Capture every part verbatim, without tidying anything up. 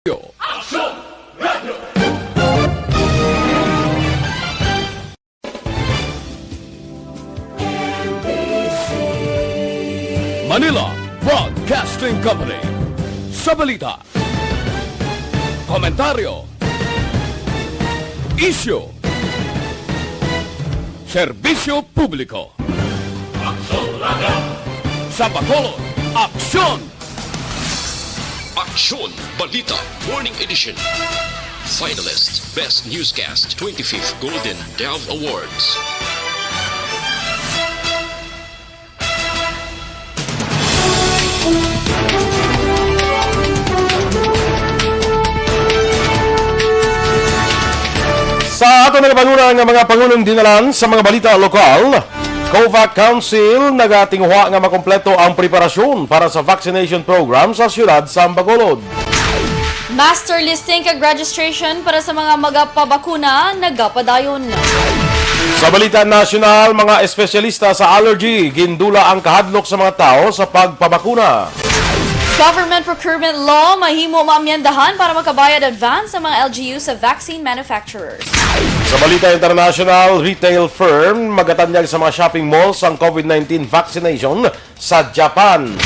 Aksyon Radio! Manila Broadcasting Company. Sa balita, komentaryo, isyu, serbisyo publiko. Aksyon Radio! Sa Bacolod, aksyon! Aksyon Balita Morning Edition. Finalist, Best Newscast, twenty-fifth Golden Dove Awards. Sa aton nagapanguna nga mga pangunong dinalan sa mga balita lokal, COVAC Council nagatinguha nga makompleto ang preparasyon para sa vaccination program sa siyudad sa Bacolod. Master listing kag registration para sa mga magapabakuna nagapadayon. Sa balita nasyonal, mga espesyalista sa allergy gindula ang kahadlok sa mga tawo sa pagpabakuna. Government procurement law mahimo maamyendahan para makabayad advance sa mga L G U sa vaccine manufacturers. Sa balita international, retail firm magatanyag sa mga shopping malls ang COVID nineteen vaccination sa Japan.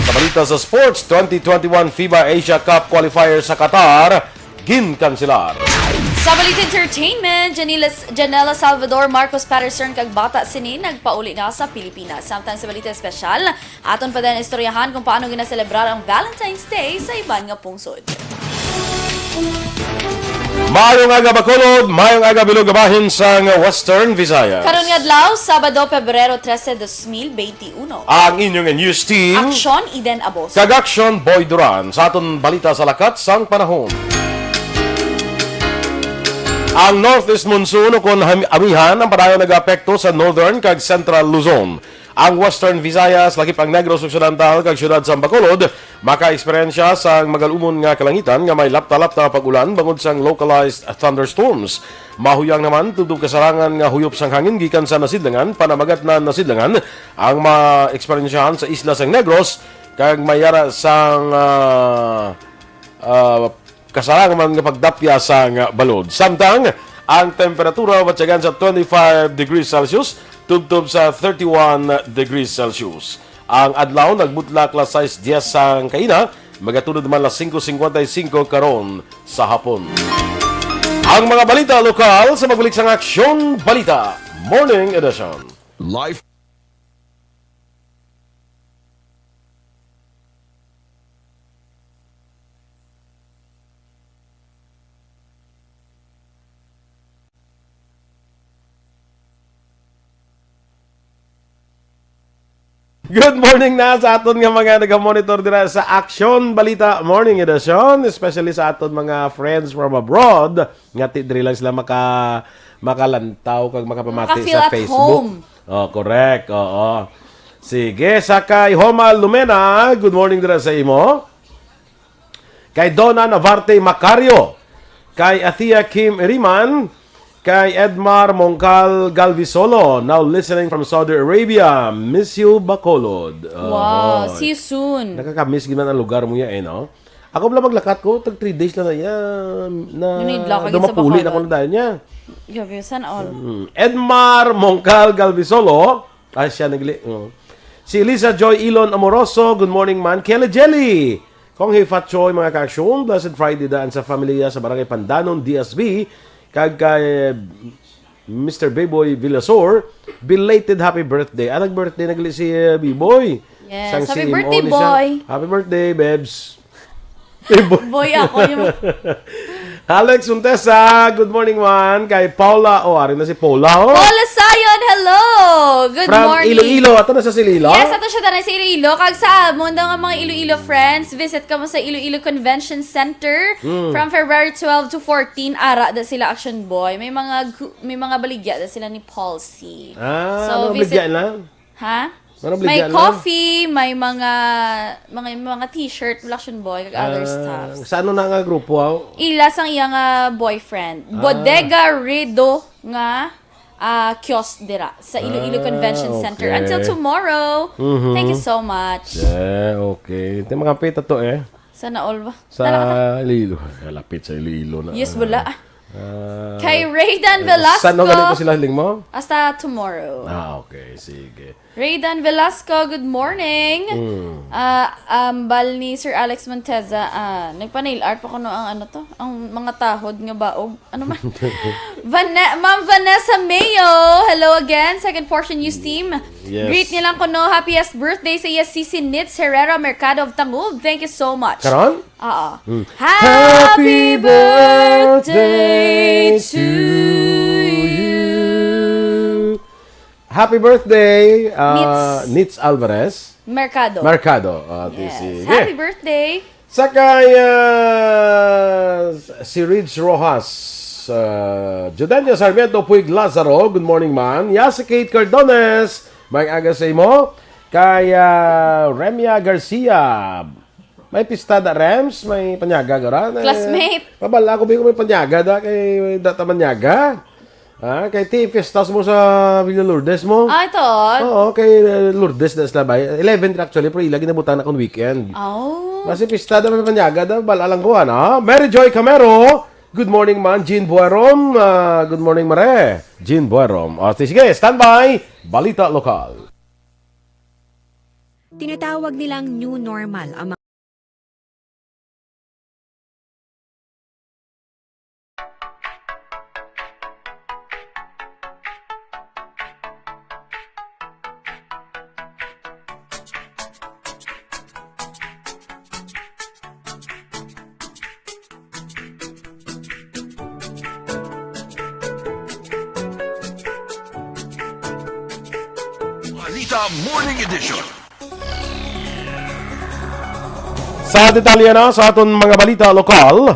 Sa balita sa sports, twenty twenty-one FIBA Asia Cup qualifier sa Qatar ginkanselar. Sa balita entertainment, Janela, Janela Salvador, Marcos Patterson kag Bata Sini nagpauli na sa Pilipinas. Samtang sa balita espesyal, aton pa din istoryahan kung paano ginaselebrar ang Valentine's Day sa iban nga pungsod. Maayong aga, Bacolod. Maayong aga, bilog nga bahin sang Western Visayas. Karon nga adlaw, Sabado, Pebrero trese, dos mil beinti uno. Ang inyong news team, Aksyon, Eden Abos. Kag Aksyon, Boy Duran. Sa aton balita sa lakat sang panahon. Ang northeast monsoon o kon ham-, amihan ang padayon nagaapekto sa northern kag central Luzon. Ang Western Visayas, lakip ang Negros Occidental kag siyudad sa Bacolod, makaeksperyensya sang magalumon nga kalangitan nga may lapta-lapta nga pag-ulan bangod sang localized thunderstorms. Mahuyang naman tubtob kasarangan nga huyop sang hangin gikan sa nasidlangan, panamagat na nasidlangan ang maeksperyensyahan sa isla sang Negros kag may yara sang, ah, ah, kasarangan man nga pagdapya sang balod. Samtang ang temperatura matyagan sa twenty-five degrees Celsius tubtob sa thirty-one degrees Celsius. Ang adlaw nagbutlak las sais dyes sang kaina, magatulod man las singko singkwenta y singko karon sa hapon. Ang mga balita lokal sa magbalik sang Aksyon Balita Morning Edition. Live Good morning na sa aton nga mga nagamonitor dira sa Aksyon Balita Morning Edition, especially sa aton mga friends from abroad nga ti diri lang sila maka makalantaw kag makapamati Maka-feel sa at Facebook. Home. Oh, correct. Oo. Sige, sa kay Homa Lumena, good morning dira sa imo. Kay Donna Navarte Macario, kay Athea Kim Iriman, kay Edmar Mongcal Galvisolo, now listening from Saudi Arabia. Miss you, Bacolod. Wow, Oy. See you soon. Nakakamiss gid man ang lugar mo ya eh, no? Ako pala maglakat ko, tag three days lang na yan. Na Ngunit lakay sa dumapuli na Bacolod. Ko na dahil niya. Grabe, sana all. Mm. Edmar Mongcal Galvisolo, ay siya nagli. Oh. Si Lisa Joy Ilon Amoroso, good morning man. Kelly Jelly, Kong Hifatchoy, mga ka-aksyon, blessed Friday daan sa familia sa Barangay Pandanon, D S B, kag kay Mister Beboy Villasor, belated happy birthday. Ah, nag-birthday na gali si, uh, Beboy. Yes, Sang happy C M O birthday, ni siya. Boy. Happy birthday, Bebs. Beboy. Boy, ako yung Alex Montesa, good morning, man. Kay Paula, oh, ari na si Paula, oh. Paula Sayon, hello! Good From morning. Iloilo. Ato na sa Iloilo? Yes, ato siya tanan sa Iloilo. Kag sa amon daw nga mga Iloilo friends, visit kamo sa Iloilo Convention Center Hmm. from February twelve to fourteen. Ara da sila, Action Boy. May mga gu-, may mga baligya da sila ni Paul C. Ah, So, ano, visit baligya na? Ha? Ano, May baligya na? Coffee, may mga, mga, mga t-shirt, Action Boy, kag other Ah, stuffs. Sa ano na nga grupo, aw? Ila sang iya nga boyfriend. Ah. Bodega Redo nga, ah, kiosk dira sa Iloilo Ah, Convention Center. Okay. Until tomorrow. Mhm. Thank you so much. Yeah, okay. Ito, makapit to eh. Sana all ba? Sa Tara, tara. Iloilo. Lapit sa Iloilo na. Yes, wala. Ah, Kay Raydan eh, Velasco. San mo galing ko sila hiling mo? Hasta tomorrow. Ah, okay. Sige. Raydan Velasco, good morning. Mm. Ah, ambal ni Sir Alex Monteza, ah, nagpa-nail art pa kuno ang ano to, ang mga tahod nga baog. Ano man? Vane-, Ma'am Vanessa Mayo, hello again, Second Portion News Team. Yes. Greet nilang kuno, happiest birthday sa iya, Sisi Nitz Herrera Mercado of Tangub. Thank you so much. Karon? Oo. Mm. Happy birthday to you. Happy birthday, uh, Nitz. Nitz Alvarez. Mercado. Mercado. Ah, Yes. sige. Happy birthday. Sa kay, ah, si Ridge Rojas, ah, Judanya Sarmiento Puig Lazaro, good morning, man. Ya, si Kate Cardones, may aga sa imo. Kay, ah, Remia Garcia, may pista da, Rems, may panyaga, gara? Eh, Classmate. Pabala ko, bi ko may panyaga da, kay da ta manyaga. Ah, kay ti, fiestas mo sa Villa Lourdes mo? Ah, ito. Oo, kay, eh, Lourdes na sila ba? Eleven actually, pero ila ginabutang na kung weekend. Oh. Kasi pista da, may panyaga da, bala lang kuha na. Mary Joy Camero, good morning, man. Jean Buerom, ah, good morning, Mare. Jean Buerom. O, sige, standby. Balita lokal. Tinatawag nilang new normal ang Balita Morning Edition. Sa detalye na sa aton mga balita lokal,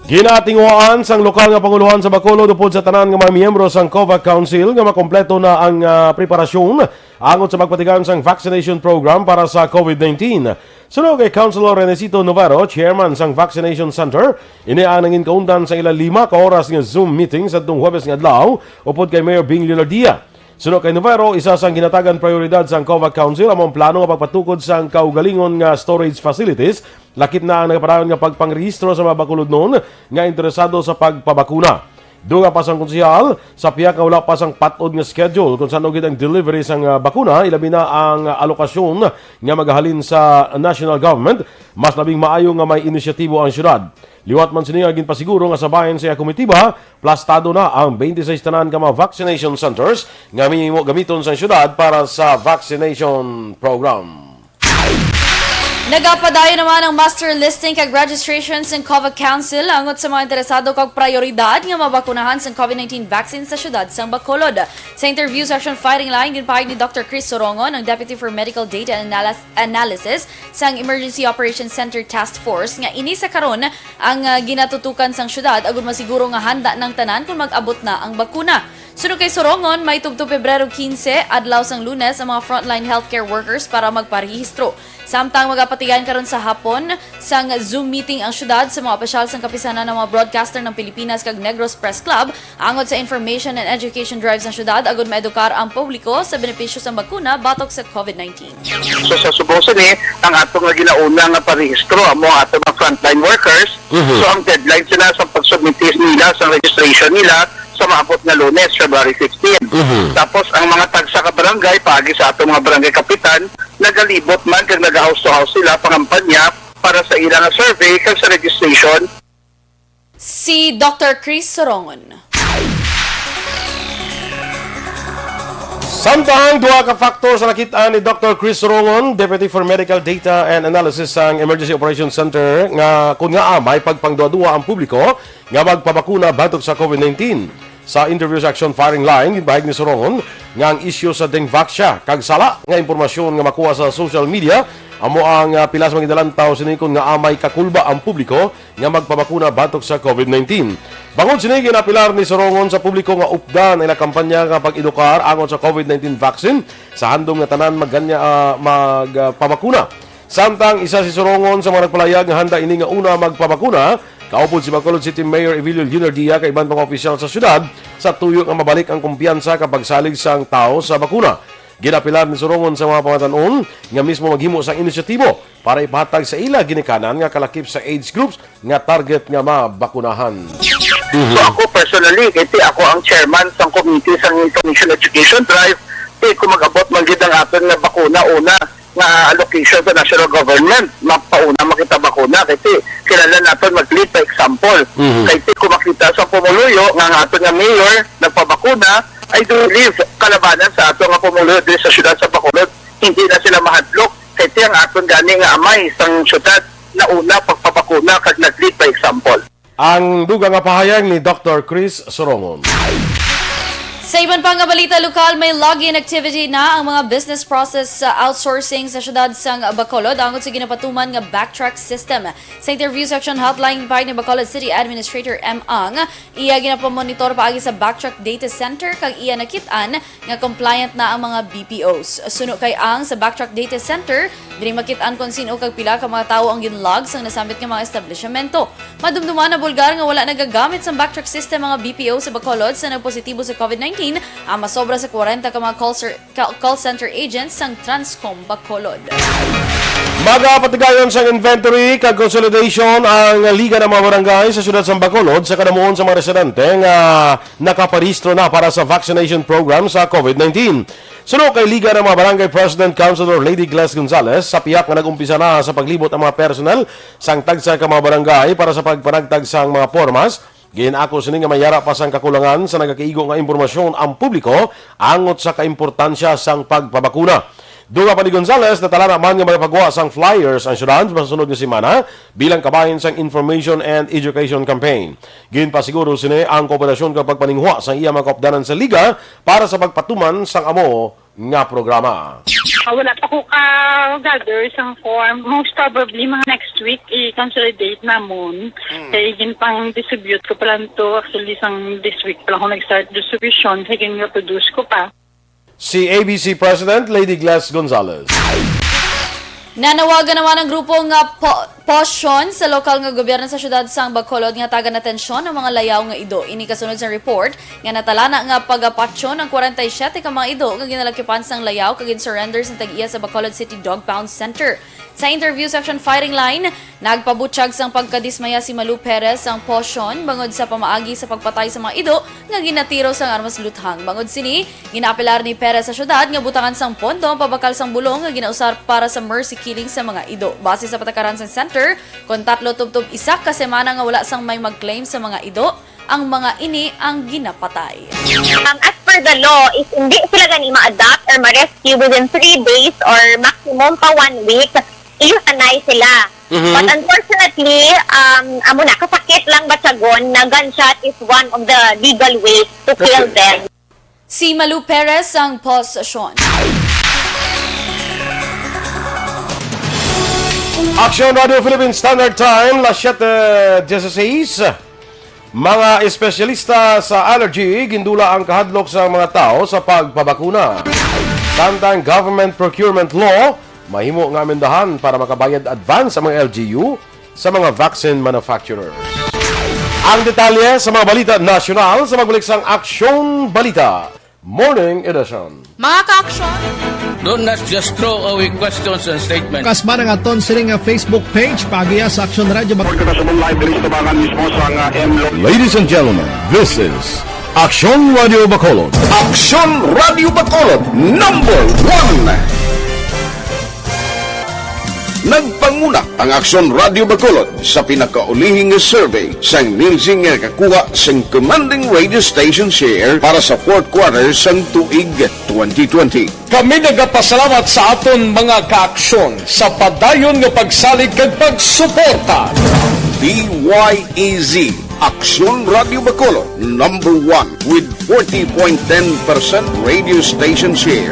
ginatinguhaan sang lokal nga pangulohan sa Bacolod upod sa tanan nga mga miyembro sang COVAC Council nga makompleto na ang, ah, preparasyon angot sa pagpatigayon sang vaccination program para sa COVID nineteen. Suno kay Councilor Renesito Novero, chairman sang vaccination center, ini ang nangin kaundan sa ila lima ka oras nga Zoom meeting sa adtong Huwebes nga adlaw upod kay Mayor Bing Leonardia. Suno kay Novero, isa sang ginatagan prioridad sang COVAC Council amo ang plano nga pagpatukod sang kaugalingon nga storage facilities, lakip na ang nagapadayon nga pagpangrehistro sa mga Bacolodnon nga interesado sa pagpabakuna. Dugang pa sang konsehal, sa pihak nga wala pa sang pat-od nga schedule kon san-o gid ang delivery sang, ah, bakuna, ilabi na ang alokasyon nga magahalin sa national government, mas labing maayo nga may inisyatibo ang syudad. Liwat man sini nga ginpasiguro nga sa bahin sa iya komitiba, plastado na ang twenty-six tanan ka mga vaccination centers nga mahimo gamiton sa syudad para sa vaccination program. Nagapadayon naman ang muster listing kag registration sang COVAC Council angot sa mga interesado kag prioridad nga mabakunahan sang COVID nineteen vaccine sa syudad sang Bacolod. Sa interview sa Action Firing Line, ginpahayag ni Doctor Chris Sorongon, ang Deputy for Medical Data and Analysis, Analysis sang Emergency Operations Center Task Force nga ini sa karon ang, ah, ginatutukan sang syudad agud masiguro nga handa nang tanan kon mag-abot na ang bakuna. Suno kay Sorongon, may tubtob Pebrero quince, adlaw sang Lunes, ang mga frontline healthcare workers para magparehistro. Samtang magapatigayon karon sa hapon sang Zoom meeting ang syudad sa mga opisyal sang Kapisanan ng mga Broadcaster ng Pilipinas kag Negros Press Club angot sa information and education drive sang syudad agud maedukar ang publiko sa benepisyo sang bakuna batok sa COVID nineteen. So, sa subong sini, ang ato nga ginauna nga parehistro amo ang ato nga frontline workers. Mhm. So, ang deadline sila sa pag-submit nila sa registration nila sa maabot nga Lunes, February fifteen. Mhm. Tapos, ang mga tagsa ka barangay, paagi sa ato mga barangay kapitan, nagalibot man kag naga-house to house sila pangampanya para sa ila nga survey kag sa registration. Si Doctor Chris Sorongon. Samtang duha ka factors ang nakit-an ni Doctor Chris Sorongon, Deputy for Medical Data and Analysis sang Emergency Operations Center, nga kun ngaa may pagpangduha-duha ang publiko nga magpabakuna batok sa COVID nineteen. Sa interview sa Action Firing Line, ginpahayag ni Sorongon nga ang isyu sa Dengvaxia kag sala nga impormasyon nga makuha sa social media amo ang, ah, pila sa mga ginalantaw sini kun ngaa may kakulba ang publiko nga magpabakuna batok sa COVID nineteen. Bangod sini, ginapilar ni Sorongon sa publiko nga updan ang ila kampanya nga pag-edukar angot sa COVID nineteen vaccine sa handom nga tanan maganya, ah, magpabakuna. Samtang isa si Sorongon sa mga nagpalayag nga handa ini nga una magpabakuna, kaupod si Bacolod City Mayor Evilio Leonardia kag iban pang opisyal sa syudad sa tuyo nga mabalik ang kumpiyansa kag pagsalig sang tawo sa bakuna. Ginapilar ni Sorongon sa mga pamatan-on nga mismo maghimo sang inisyatibo para ipahatag sa ila ginikanan nga kalakip sa age groups nga target nga mabakunahan. So ako personally, kay ti ako ang chairman sang committee sang Information Education Drive, ti ko mag-abot man gid ang aton nga bakuna una nga allocation sa national government, mapauna makita bakuna kay ti kinahanglan naton mag-lead by example. Mhm. Kay ti ko makita sa pumuluyo nga ang aton nga mayor nagpabakuna, I do believe kalabanan sa ato nga pumuluyo diri sa siyudad sa Bacolod, hindi na sila mahadlok kay ti ang aton gani nga amay sang siyudad nauna pagpabakuna kag nag-lead by example. Ang dugang nga pahayag ni Doctor Chris Sorongon. Sa iban pa nga balita lokal, may login activity na ang mga business process sa outsourcing sa siyudad sang Bacolod angot sa ginapatuman nga Backtrack system. Sa interview section hotline pa ni Bacolod City Administrator M. Ang, iya ginapamonitor paagi sa Backtrack Data Center kag iya nakit-an nga compliant na ang mga B P Os. Suno kay Ang, sa Backtrack Data Center, diri makit-an kon sin-o kag pila ka mga tawo ang ginlog sang nasambit nga mga establisyemento. Madumduman na bulgar nga wala nagagamit sang Backtrack system mga B P O sa Bacolod sa nagpositibo sa COVID nineteen ang masobra sa kwarenta ka mga call, ser- ca- call center agents sang Transcom Bacolod. Magapatigayon sang inventory kag consolidation ang Liga ng mga Barangay sa siyudad sang Bacolod sa kadamuon sa mga residente nga nakaparehistro na para sa vaccination program sa COVID nineteen. Suno kay Liga ng mga Barangay President Councilor Lady Gles Gonzales, sa pihak nga nag-umpisa na sa paglibot ang mga personnel sang tagsa ka mga barangay para sa pagpanagtag sang mga pormas, gin-ako sini nga may yara pa sang kakulangan sa nagakaigo nga impormasyon ang publiko angot sa kaimportansya sang pagpabakuna. Dugang pa ni Gonzales, natala na man nga magapagwa sang flyers ang syudad sa sunod nga semana bilang kabahin sang Information and Education Campaign. Ginpasiguro sini ang kooperasyon kag pagpaninguha sang iya mga kaupdanan sa liga para sa pagpatuman sang amo nga programa. Ah, wala pa ko ka-gather sang form. Most probably, mga next week, i-consolidate namon. Kay ginpang-distribute ko pa lang to, actually, sang this week pa lang ako nag-start distribution, kay gin-produce ko pa. Si A B C President Lady Gles Gonzales. Nanawagan naman ang grupo nga po- Posyon sa lokal nga gobyerno sa siyudad sang Bacolod nga tagan atensyon ang mga layaw nga ido. Ini kasunod sa report nga natala na nga pagapatyon ang kwarenta y siyete ka mga ido nga ginalakipan sang layaw kag gin-surrender sang tag-iya sa Bacolod City Dog Pound Center. Sa interview section firing line, nagpabutyag sang pagkadismaya si Malu Perez sang Posyon bangod sa pamaagi sa pagpatay sa mga ido nga ginatiro sang armas luthang. Bangod sini, ginaapelar ni Perez sa siyudad nga butangan sang pondo ang pabakal sang bulong nga ginausar para sa mercy killing sa mga ido. Base sa patakaran sang center, kon tatlo tubtob isa ka semana nga wala sang may mag-claim sa mga ido, ang mga ini ang ginapatay. Um, as per the law, if hindi sila gani ma-adopt or ma-rescue within three days or maximum pa one week, i-euthanize sila. But unfortunately, um, amo na, kasakit lang batyagon na gunshot is one of the legal ways to kill them. Si Malu Perez sang Posyon. Aksyon Radio Philippine Standard Time, las siyete dieciséis. Mga espesyalista sa allergy gindula ang kahadlok sa mga tawo sa pagpabakuna. Samtang government procurement law mahimo nga amendahan para makabayad advance ang mga L G U sa mga vaccine manufacturers. Ang detalye sa mga balita nasyonal sa magbalik sang Aksyon Balita Morning Edition. Mga kaaksyon, Don't not just throw away questions and statements. Kasma nga aton sini nga Facebook page, pagiya sa Aksyon Radio Bacolod. Kita sa live diri sa tabangan mismo sa nga M. Ladies and gentlemen, this is Aksyon Radio Bacolod. Aksyon Radio Bacolod, number one. Nagpanguna ang Aksyon Radio Bacolod sa pinakaulihi nga survey sang Nielsen nga nakakuha sang commanding radio station share para sa fourth quarter sang tuig twenty twenty. Kami nagapasalamat sa aton mga kaaksyon sa padayon nga pagsalig kag pagsuporta. D Y E Z, Aksyon Radio Bacolod, number one with forty point ten percent radio station share.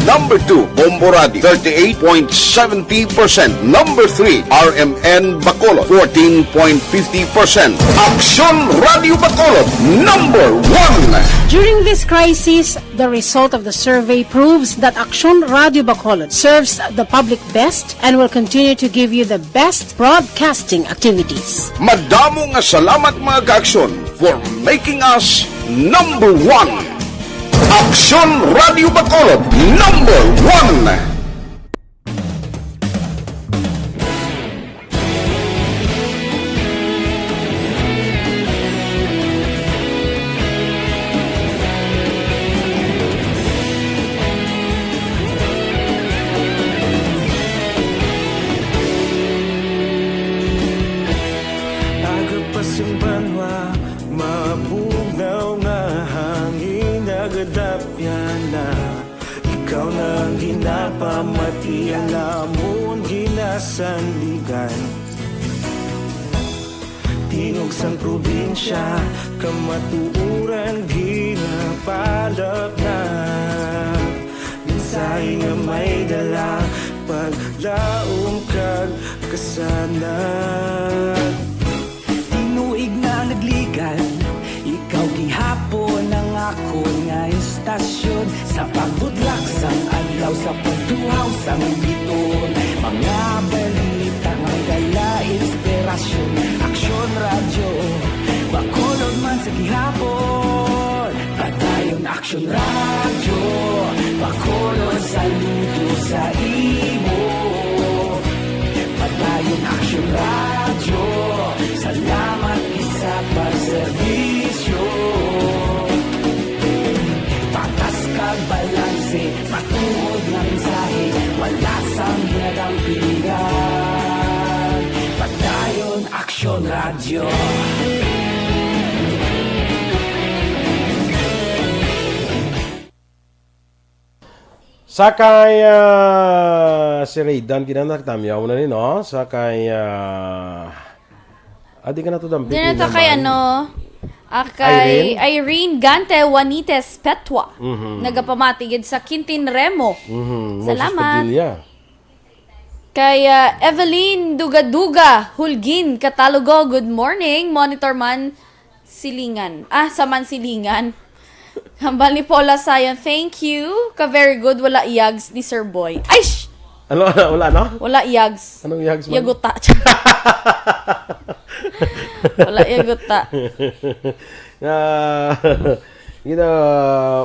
Number two, Bombo Radio, thirty-eight point seventy percent. Number three, R M N Bacolod, fourteen point fifty percent. Aksyon Radio Bacolod, number one. During this crisis, the result of the survey proves that Aksyon Radio Bacolod serves the public best and will continue to give you the best broadcasting activities. Madamo nga salamat, mga kaaksyon, for making us number one. Aksyon Radio Bacolod, number one. Aga pa sing banwa, mabugnaw nga hangin nagadapyan na. Ikaw na ang ginapamati, ang lamon ginasandigan. Tingog sang probinsya, kamatuoran ginapalapnag. Mensahe nga may dala, paglaom kag kasanag. Tinuig na nagligan, ikaw gihapon ang akon nga istasyon. Sa pagbudlak sang adlaw, sa pagduhaw sang biton, mga balita nga dala inspirasyon. Aksyon Radyo, Bacolod man sa gihapon. Padayon Aksyon Radyo, Bacolod, saludo sa imo. Padayon Aksyon Radyo, salamat gid sa pagserbisyo. Patas kag balanse, matuod nga mensahe, wala sang ginadampingan. Padayon Aksyon Radyo. Sa kay, ah, si Raydan, ginanaktamyaw na ni, no? Sa kay, ah, ah, di ka na to dampi, Di na to kay naman. Ano, ah, kay Irene? Irene Gante Juanites Petwa. Mhm. Nagapamati gid sa Quintin Remo. Mhm. Moses Salamat. Padilla. Kay, ah, Evelyn Dugaduga Hulgin Catalogo, good morning. Monitor man Silingan. Ah, sa Mansilingan. Hambal ni Paula Sayon, thank you. Ka very good, wala yags ni Sir Boy. Ay, sh! Ano, ano, wala, no? Wala yags. Anong yags man? Yaguta. Wala yaguta. Ah, you know,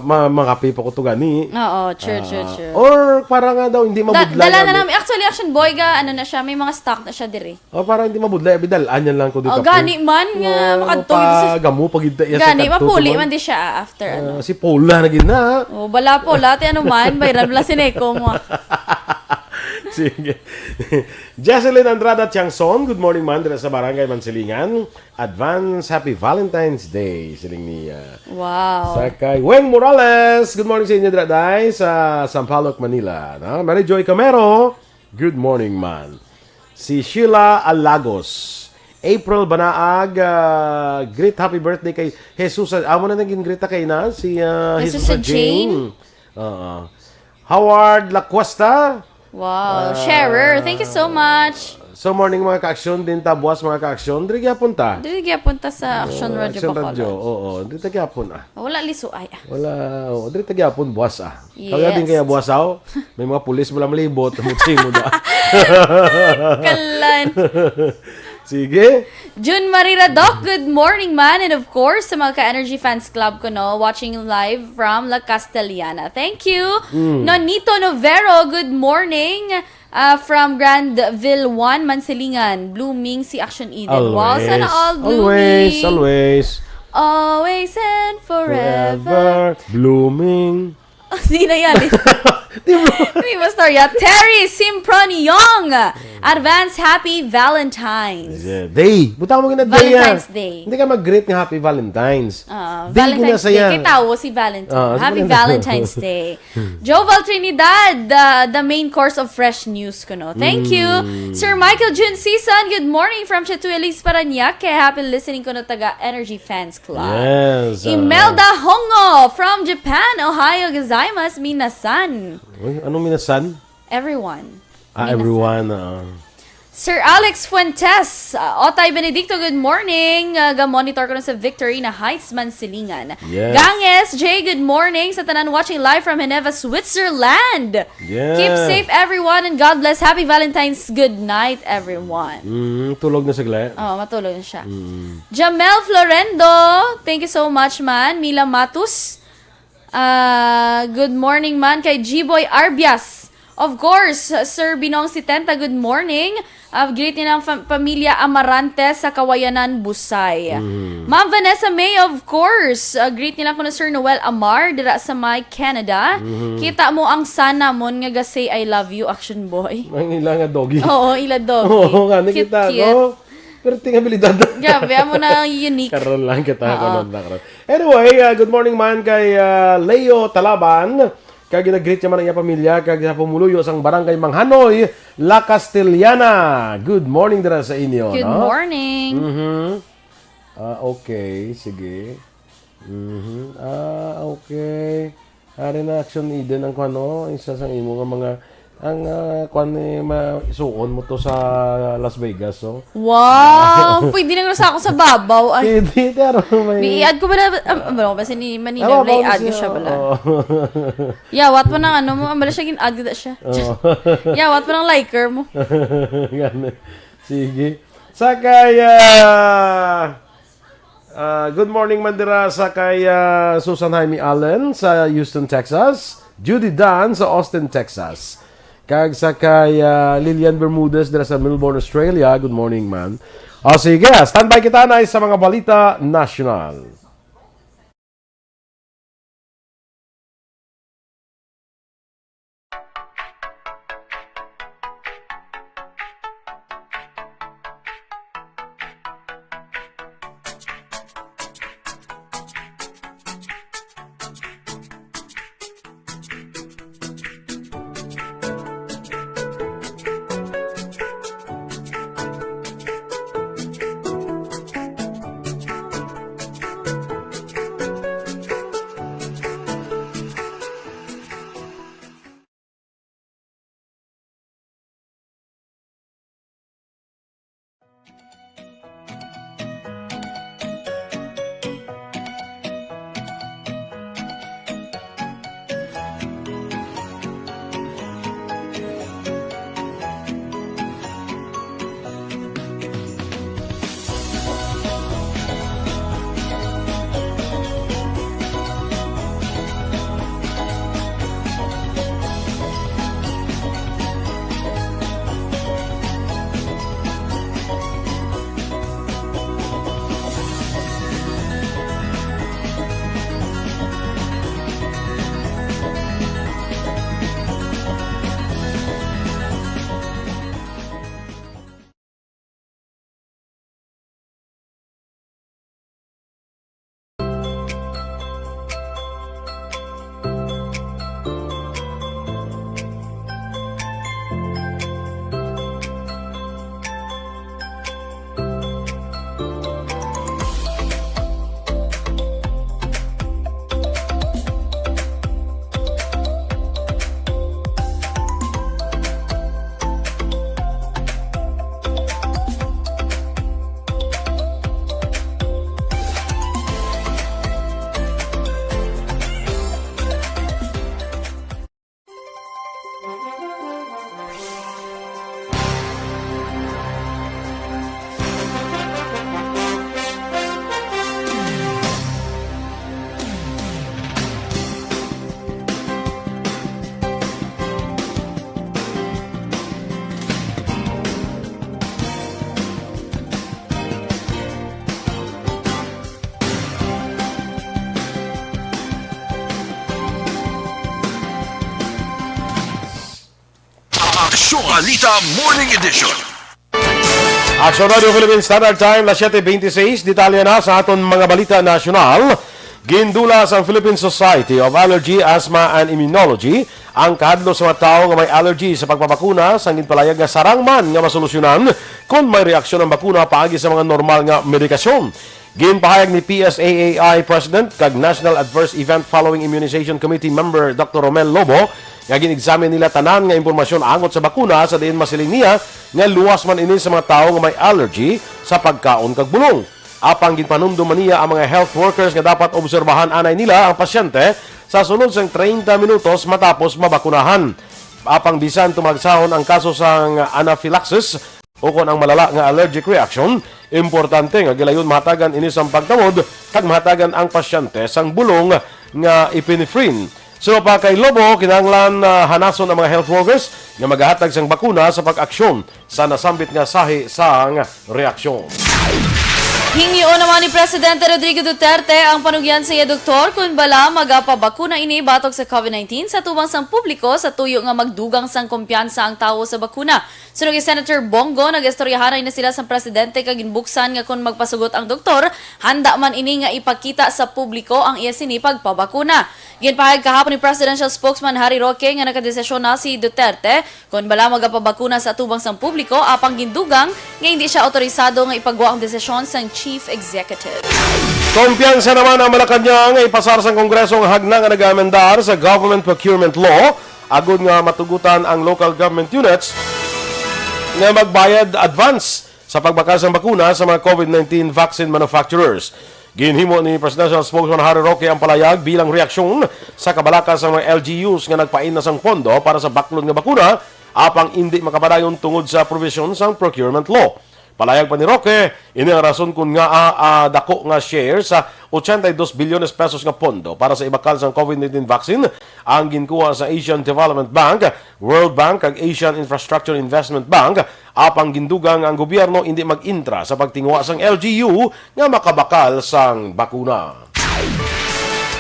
ma makape pa ko to gani. Oo, true, true, Ah, true. Or para nga daw hindi Da- mabudlay dala na ang namin. Actually, Action Boy, ga, ano na siya, may mga stock na siya diri. O, para hindi mabudlay, bidal-an yan lang ko dito. O, gani man nga, Oo, makadto gid sa pagamo, pagita iya sa Gani, kadto, mapuli tuman. Man di siya, ah, after, Ah, ano. Si Paula na gid na. O, bala, Paula, ti ano man, bayran bala si Neko mo, ah. Sige. Jocelyn Andrada Tiangson, good morning, man, dira sa Barangay Mansilingan. Advance Happy Valentine's Day, siling niya. Wow. Sa kay Weng Morales, good morning sa inyo, dira, day, sa Sampaloc, Manila. Na? Mary Joy Camero, good morning, man. Si Sheila Alagos. April Banaag, ah, great happy birthday kay Jesus. Amo na naging greet kay na si, ah, Jesus Jesus Jane. Jane. Oo. Howard Lacuesta. Wow. Ah, Sharer, thank you so much. So, morning, mga ka-aksyon, din ta buwas, mga ka-aksyon. Diri gyapon ta. Diri gyapon ta sa Action Oh, Radio Action Bacolod. Radio. Oo, diri ta gyapon, ah. Wala liso ay, ah. Wala, oh, diri ta gyapon buwas, ah. Kaya din Yes. Kaya buwas, aw. May mga pulis wala malibot, mutsi mo da. Kalan. Sige. June Marie Radoc, good morning, man. And of course, sa mga ka-Energy Fans Club ko, no, watching live from La Castellana. Thank you. Mm. Nonito Novero, good morning. Ah, from Granville one, Mansilingan. Blooming si Action Eden. Wow, sana all blooming. Always, always. Always and forever. Forever blooming. Oh, di na yan. Di mo. Di mo storya. Terry Simproniong. Advance Happy Valentine's Yeah, Day. Butang mo gina day, ah. Valentine's Day. Hindi ka mag-greet nga Happy Valentine's. Ah, Day Valentine's gina Day. Saya. Kay tawo si Valentine. Ah, si Happy Valentine. Valentine's Day. Joval Trinidad, the, the main course of fresh news ko, no? Thank you. Mm. Sir Michael June Season, good morning from Chatuelis, Parañaque. Happy listening ko, no, taga Energy Fans Club. Yes, uh, Imelda Hongo from Japan, Ohayou gozaimasu, minasan. Uy, anong minasan? Everyone. Ah, minasan. Everyone, uh, Sir Alex Fuentes, uh, Otay Benedicto, good morning. Uh, ga-monitor ko na sa Victorina Heights, Mansilingan. Yes. Gang S J, good morning sa tanan watching live from Geneva, Switzerland. Yes. Keep safe, everyone, and God bless. Happy Valentine's. Good night, everyone. Mm, tulog na saglit. Oh, matulog na siya. Mm. Jamel Florendo, thank you so much, man. Mila Matus, Ah, good morning man kay G-Boy Arbias. Of course, Sir Binong Sitenta, good morning. Ah, greet nilang fam- pamilya Amarante sa Kawayanan, Busay. Mm. Ma'am Vanessa May, of course. Ah, greet nila kuno Sir Noel Amar dira sa may Canada. Mm. Kita mo ang sana mon nga ga-say I love you, Action Boy. Ang ila nga doggy. Oo, ila doggy. Oo, nga, Cute, nakita cute. ko. Pero ting abilidad na. Grabe, amo na ang unique. Karon lang kita, Oo. karon lang, karon. Anyway, ah, good morning man kay, ah, Leo Talaban. Kag gina-greet niya man ang iyang pamilya, kag sa pumuluyo sang Barangay Manghanoy, La Castellana. Good morning dira sa inyo, Good no? morning. Mhm. Ah, okay, sige. Mhm. Ah, okay. Ari na, Action Eden, ang kuwan, no? Isa sang imo nga mga, ang, ah, kuwan ni, ma-, isuon mo to sa Las Vegas, oh. Wow! Pwede na sa ako sa babaw. Ay, Hindi, pero may i-add ko ba na, um, um, ba si ni Manila, Tama ba, i-add ko siya bala. Oo. Yawat mo nang ano mo, ang bala siya, gin-add ko na siya. Oo. Yawat mo nang liker mo. Gani. Sige. Sa kay, ah, Ah, good morning man dira sa kay, ah, Susan Jaime Allen sa Houston, Texas. Judy Dan sa Austin, Texas. Kag sa kay, ah, Lilian Bermudez dira sa Melbourne, Australia. Good morning, man. O, sige, standby kita na sa mga balita nasyonal. Aksyon Balita Morning Edition. Aksyon Radio Philippines Standard Time, las siete veintiséis. Detalye na sa aton mga balita nasyonal. Gindula sang Philippine Society of Allergy, Asthma and Immunology ang kahadlok sa mga tawo nga may allergy sa pagpabakuna, sang ginpalayag nga sarang man nga masolusyonan kon may reaksyon ang bakuna paagi sa mga normal nga medikasyon. Ginpahayag ni P S A A I President kag National Adverse Event Following Immunization Committee member Doctor Romel Lobo nga gin-examine nila tanan nga impormasyon angot sa bakuna, sa diin masiling niya nga luwas man ini sa mga tawo nga may allergy sa pagkaon kag bulong. Apang ginpanumdom man niya ang mga health workers nga dapat obserbahan anay nila ang pasyente sa sulod sang treinta minutos matapos mabakunahan. Apang bisan tumagsahon ang kaso sang anaphylaxis, ukon ang malala nga allergic reaction, importante nga gilayon mahatagan ini sang pagtamod kag mahatagan ang pasyente sang bulong nga epinephrine. Suno pa kay Lobo, kinahanglan, ah, hanason ang mga health workers nga magahatag sang bakuna sa pag-aksyon sa nasambit nga sahi sang reaksyon. Hingyo naman ni Presidente Rodrigo Duterte ang panugyan sa iya doktor kon bala magapabakuna ini batok sa COVID nineteen sa tubang sang publiko sa tuyo nga magdugang sang kumpiyansa ang tawo sa bakuna. Suno kay Senator Bong Go, nag-istoryahanay na sila sang presidente kag ginbuksan nga kon magpasugot ang doktor, handa man ini nga ipakita sa publiko ang iya sini pagpabakuna. Ginpahayag kahapon ni Presidential Spokesman Harry Roque nga nakadesisyon na si Duterte kon bala magapabakuna sa atubang sang publiko, apang gindugang nga hindi siya autorisado nga ipagwa ang desisyon sang Chief Executive. Kumpiyansa naman ang Malacañang nga ipasar sang Kongreso ang hagna nga nag-amendar sa Government Procurement Law agod nga matugutan ang local government units nga magbayad advance sa pagbakal sang bakuna sa mga COVID nineteen vaccine manufacturers. Ginhimo ni Presidential Spokesman Harry Roque ang palayag bilang reaksyon sa kabalaka sang mga L G Us nga nagpain na sang pondo para sa baklon nga bakuna, apang indi makapadayon tungod sa provision sang procurement law. Palayag pa ni Roque, ini ang rason kon ngaa, ah, dako nga share sa ochenta y dos bilyones pesos nga pondo para sa ibakal sang COVID nineteen vaccine ang ginkuha sa Asian Development Bank, World Bank, kag Asian Infrastructure Investment Bank, apang gindugang nga ang gobyerno indi mag-intra sa pagtinguha sang L G U nga makabakal sang bakuna.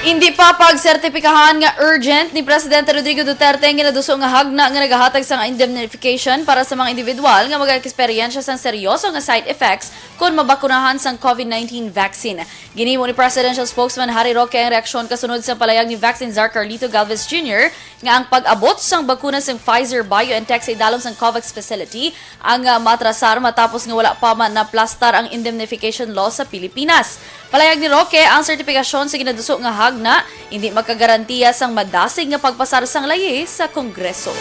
Indi pa pagsertipikahan nga urgent ni Presidente Rodrigo Duterte ang ginaduso nga hagna nga nagahatag sang indemnification para sa mga individual nga mag-eksperyensya sang seryoso nga side effects kon mabakunahan sang COVID nineteen vaccine. Ginhimo ni Presidential Spokesman Harry Roque ang reaksyon kasunod sa palayag ni Vaccine Czar Carlito Galvez Junior nga ang pag-abot sang bakuna sang Pfizer-BioNTech sa idalom sang COVAX facility ang, ah, maatrasar matapos nga wala pa man naplastar ang indemnification law sa Pilipinas. Palayag ni Roque, ang sertipikasyon sa ginaduso nga hagna hindi makagarantiya sang madasig nga pagpasar sang layi sa Kongreso.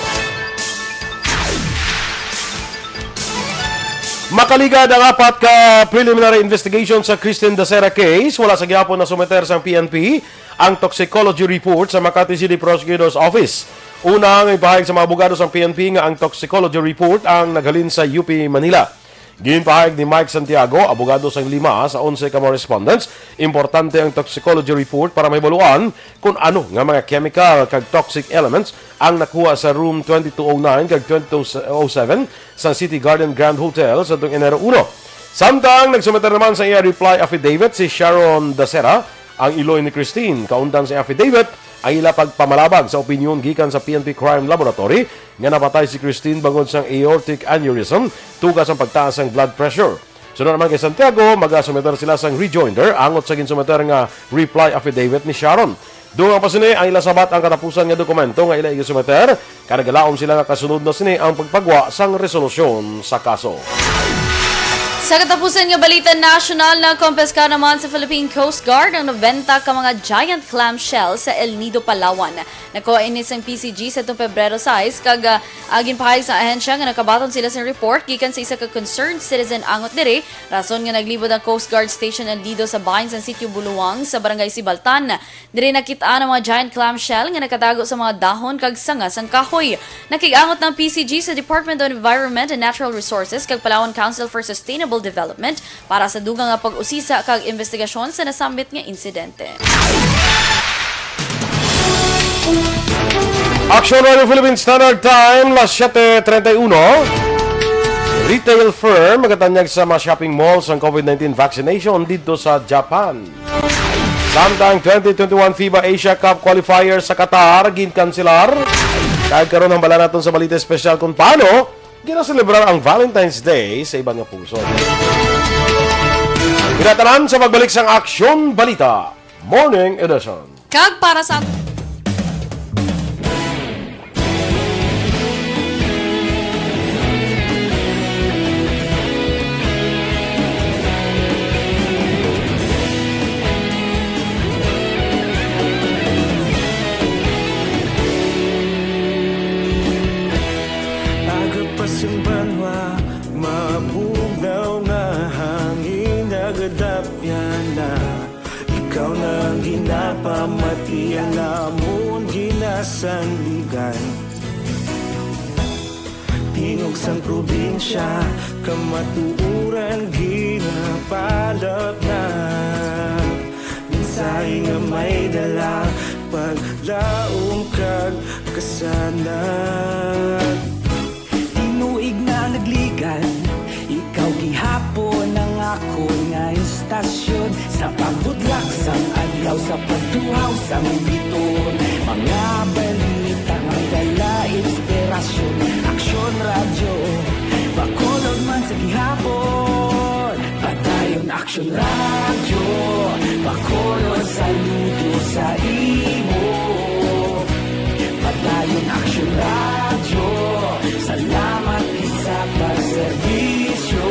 Makaligad ang apat ka preliminary investigation sa Christine Dacera case. Wala sa gihapon na sumeter sang P N P ang toxicology report sa Makati City Prosecutor's Office. Una, nga ipahayag sa mga abogado sang P N P nga ang toxicology report ang naghalin sa U P Manila. Ginpahayag ni Mike Santiago, abogado sang lima sa onse ka mga respondents, importante ang toxicology report para mahibaluan kon ano nga mga chemical kag toxic elements ang nakuha sa room twenty-two oh nine kag twenty-two oh seven sa City Garden Grand Hotel sa tuong Enero uno. Samtang nagsumiter naman sa iya reply affidavit si Sharon Dacera, ang iloy ni Christine. Kaundan sa affidavit ang ila pagpamalabag sa opinyon gikan sa P N P Crime Laboratory nga napatay si Christine bangod sang aortic aneurysm, tuga sang pagtaas sang blood pressure. Sunod naman kay Santiago, magasumiter sila sang rejoinder angot sa ginsumiter nga reply affidavit ni Sharon. Dungan pa sini, ang ila sabat ang katapusan nga dokumento nga ila igasumiter, kag nagalaom sila nga kasunod na sini ang pagpagwa sang resolusyon sa kaso. Sa katapusan nga balita nasyonal, nakompiskar naman sa Philippine Coast Guard ang nobenta ka mga giant clam shell sa El Nido, Palawan. Nakuha ini sang P C G sa tuong Pebrero sais, kag, ah, ah, ginpahayag sa ahensya nga nakabaton sila sa report gikan sa isa ka concerned citizen angot diri, rason nga naglibot ang Coast Guard Station El Nido sa bahin sang Sitio Buluwang sa Barangay Sibaltan. Diri nakit-an ang mga giant clam shell nga nakatago sa mga dahon kag sanga sang kahoy. Nakig-angot ang P C G sa Department of Environment and Natural Resources kag Palawan Council for Sustainable Development para sa dugang nga pag-usisa kag investigasyon sa nasambit nga insidente. Aksyon Radio Philippine Standard Time, las siete treinta y uno. Retail firm magatanyag sa mga shopping malls ang COVID nineteen vaccination didto sa Japan. Samtang twenty twenty-one FIBA Asia Cup qualifier sa Qatar ginkanselar. Kag karon, hambalan naton sa balita espesyal kung paano ginaselebrar ang Valentine's Day sa iban nga pungsod. Ginatanan sa pagbalik sang Aksyon Balita Morning Edition. Kag para sa Agapasimbanwa, mabugnaw nga hangin, nagadapyan na. Ikaw na ang ginapamati, ang amon ginasandigan. Tingog sang probinsya, kamatuoran ginapalapnap. Mensahe nga may dala, Paglaom kag kasanag. Tinuig na nagligan, ikaw gihapon ang akon nga istasyon. Sa pagbudlak sang adlaw, sa pagtuhaw sang biton, mga balita nga dala inspirasyon. Aksyon Radyo, Bacolod man sa gihapon. Padayon Aksyon Radyo, Bacolod, saludo sa imo. Padayon Aksyon Radyo, salamat gid sa pagserbisyo.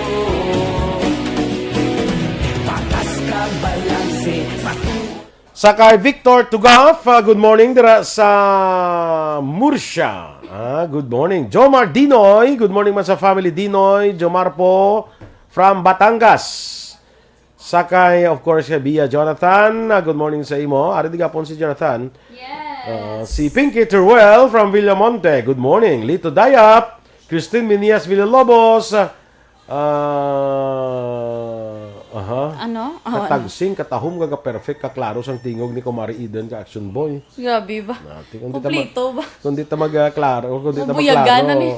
Patas ka balanse, patu- Sa kay Victor Tugaf, ah, good morning dira sa Murcia. Ah, good morning. Jomar Dinoy, good morning man sa family Dinoy. Jomar po from Batangas. Sa kay, of course, kay Bia Jonathan, ah, good morning sa imo. Ari di gapon si Jonathan. Yes. Ah, si Pinky Teruel from Villamonte, good morning. Lito Dayap, Christine Minias Villalobos, ah, aha. Ano? Ah, ano? Katagsing, katahom, kag perfect, kaklaro sang tingog ni Kumari Eden ka Action Boy. Grabe ba? Nati, kung di ta mag-, Kompleto ba? Kung di ta mag, ah, klaro, kung di ta Mabuyagan na maklaro. ni.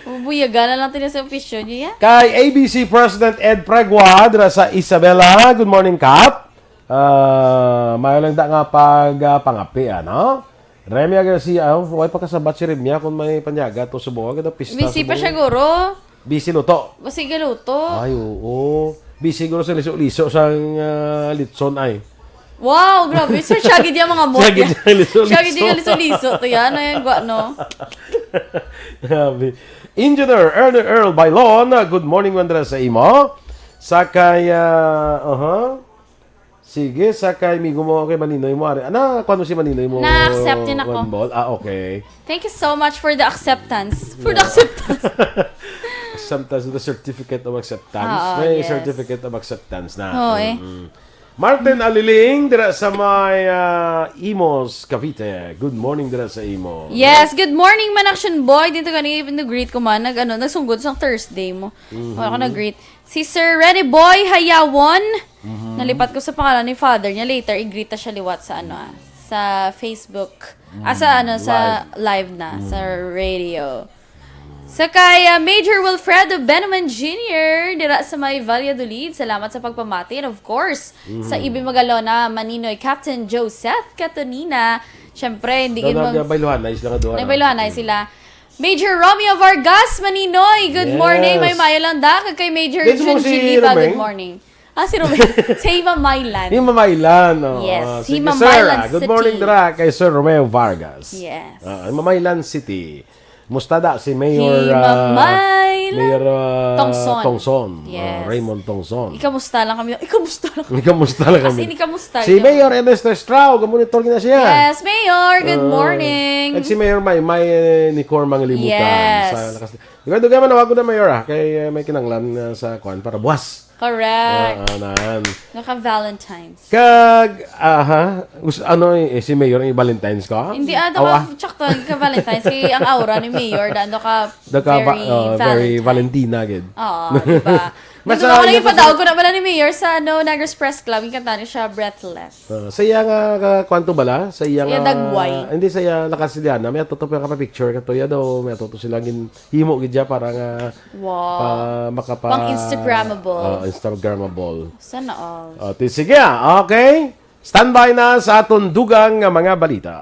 Mabuyagan na lang tayo sa opisyo niya. Kay A B C President Ed Pregua, dira sa Isabela. Good morning, Kap. Ah, maayo lang da nga pag, ah, pangapi, ano? Remia Garcia, oh, way pa kasabat si Remia kung may panyaga to sa buwan. Kada pista Busy sa pa siya, buwan. guro. Busy luto. Busy galuto. Ay, oo. Busy siguro sa liso-liso sang, ah, litson ay. Wow, grabe. So, siya gid yung mga mot Siya gid niya. yung liso-liso. Siya gid yung liso-liso. To yan, ay, gwa, no? Grabe. Engineer Ernie Earl Bailon, good morning, Andres, sa imo. Sa kay, ah, aha. Sige, sa kay migo mo, kay Maninoy mo, ari. Ana, kuwan mo si Maninoy mo, Na-accept niya na ko. one ball? Ah, okay. Thank you so much for the acceptance. For the Yeah. acceptance. Acceptance, the certificate of acceptance. Oo, May yes. certificate of acceptance na. Oo, eh. Mm-mm. Martin Aliling, dira sa may, ah, Imus, Cavite. Good morning, dira sa imo. Yes, good morning, man Action Boy. Dito ka ni even greet ko man. Nag, ano, nagsugod sa Thursday mo. Mhm. Wala ko nag-greet. Si Sir Rene Boy Hayawon. Mhm. Nalipat ko sa pangalan ni Father niya. Later, i-greet na siya liwat sa, ano, ah, sa Facebook. Ah, sa, Mm, ano, sa live. live na, sa Mm. radio. Sa kay, ah, Major Wilfredo Benaman Junior, dira sa may Valladolid. Salamat sa pagpamati. And of course, sa Mhm. Ibi Magalona, Maninoy Captain Joseph Catonina. Siyempre, hindi Daw gid na mag- nabailuhanay sila nga duha na. Nabailuhanay sila. Major Romeo Vargas, Maninoy, good morning. Yes. May mayo lang da. Kag kay Major Dito mo Jun si Giliba, good Romeng? morning. Ah, si Romeng. Si Hima Mailan. Hima Mailan, oh. Yes, Ah, sige, Hima sir. Mailan Ah, good morning, City. dira kay Sir Romeo Vargas. Yes. Ah, Hima Mailan City. Musta da si Mayor, Hima ah, Mailan Mayor, ah, Tongson. Tongson. Ah, Yes. Raymond Tongson. Ikamusta lang kami? Ikamusta lang kami? Ikamusta lang As kami? in, ikamusta Si lang? Mayor Ernesto Estrao, gamonitor gina siya. Yes, Mayor, good Ah, morning. At si Mayor Maymay, eh, ni Cor Mangalimutan. Yes. Sa lakas. Dugay-dugay man, nawag ko na, Mayor, ah, kay, eh, may kinanglan, ah, sa kwan para buwas. Correct. Ah, anan. Naka-Valentine's. Kag, aha, us-, ano, eh, si Mayor ang Valentine's ka? Hindi, ah, Awa. naka-, tsakto, ka-Valentine's. Kay ang aura ni Mayor, da, ano ka, Da ka va-, very oh, very Valentine. Valentina, gid. Oo, di ba? Mas, Gusto ko ah, na yung yung padaog ko na pala ni Mayor sa, ano, Negros Press Club. Yung kanta niya siya, Breathless. Ah, sa iya nga, ka-, kwanto bala? Sa iya Sa iya nga, dagway. hindi, sa iya nakasiliana. May atuto pa yung kapapicture ka to. Iya daw, may atuto sila gin-, himo gid siya para nga Wow. pa-, makapa-, Pang Instagrammable. ah, Instagrammable. Sana all. Ah, ti-, sige, ah, okay. Standby na sa aton dugang nga mga balita.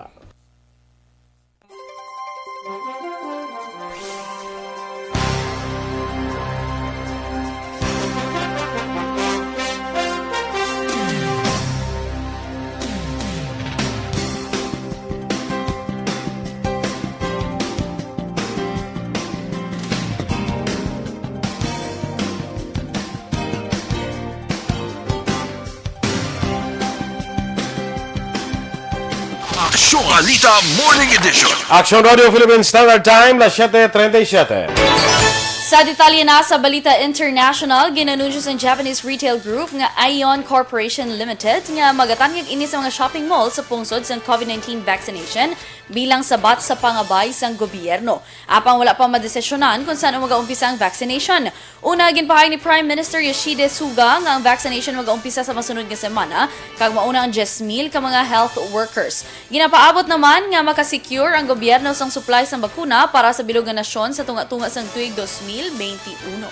Aksyon Balita Morning Edition. Aksyon Radio Philippine Standard Time, las siete treinta y siete. Sa detalye na sa balita international, ginanunsyo sang Japanese retail group nga Aeon Corporation Limited nga magatanyag ini sa mga shopping mall sa pungsod sang COVID nineteen vaccination bilang sabat sa pangabay sang gobyerno. Apang wala pa madesisyonan kung san-o magaumpisa ang vaccination. Una, ginpahayag ni Prime Minister Yoshide Suga nga ang vaccination magaumpisa sa masunod nga semana, kag mauna ang diyes mil ka mga health workers. Ginapaabot naman nga makasecure ang gobyerno sang supply sang bakuna para sa bilog nga nasyon sa tunga-tunga sang tuig dos mil bente uno.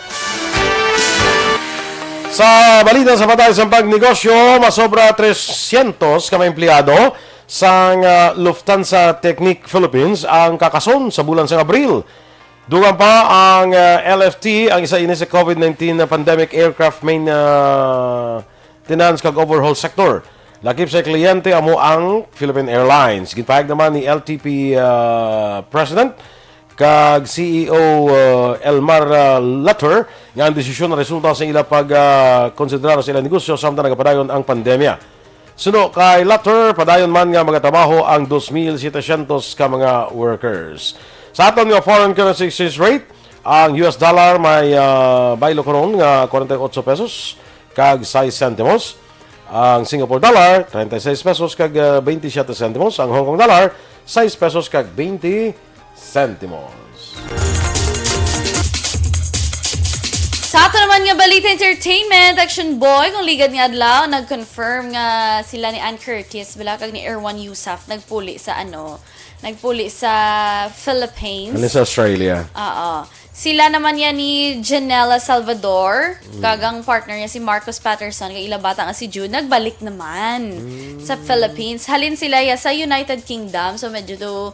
Sa balita sa patay sang pagnegosyo, masobra trescientos ka mga empleyado sang, ah, Lufthansa Technik Philippines ang kakason sa bulan sang Abril. Dugang pa ang, ah, L F T, ang isa ini sa COVID nineteen na pandemic aircraft main, ah, tenants kag overhaul sector. Lakip sa kliyente amo ang Philippine Airlines. Ginpahayag naman ni L T P, ah, President kag C E O, ah, Elmar, ah, Latter nga ang desisyon na resulta sa ila pag, ah, konsiderar sa ilang negosyo samtang nagapadayon ang pandemya. Suno kay Latter, padayon man nga magatrabaho ang dos mil setecientos ka mga workers. Sa aton nga foreign currency exchange rate, ang U S dollar may, ah, baylo karon nga forty-eight pesos kag sais sentimos. Ang Singapore dollar, treinta y seis pesos kag, ah, veintisiete sentimos. Ang Hong Kong dollar, sais pesos kag veinte sentimos. Sa ato naman nga balita entertainment, Action Boy, kung ligad nga adlaw, nag-confirm nga sila ni Ann Curtis, bala, kag ni Erwan Heussaff nagpuli sa, ano, nagpuli sa Philippines. Ano sa Australia? Oo. Sila naman yan ni Janela Salvador, kag ang partner niya si Marcus Patterson, kag ila bata nga si Jude, nagbalik naman sa Philippines. Halin sila ya sa United Kingdom, so medyo do,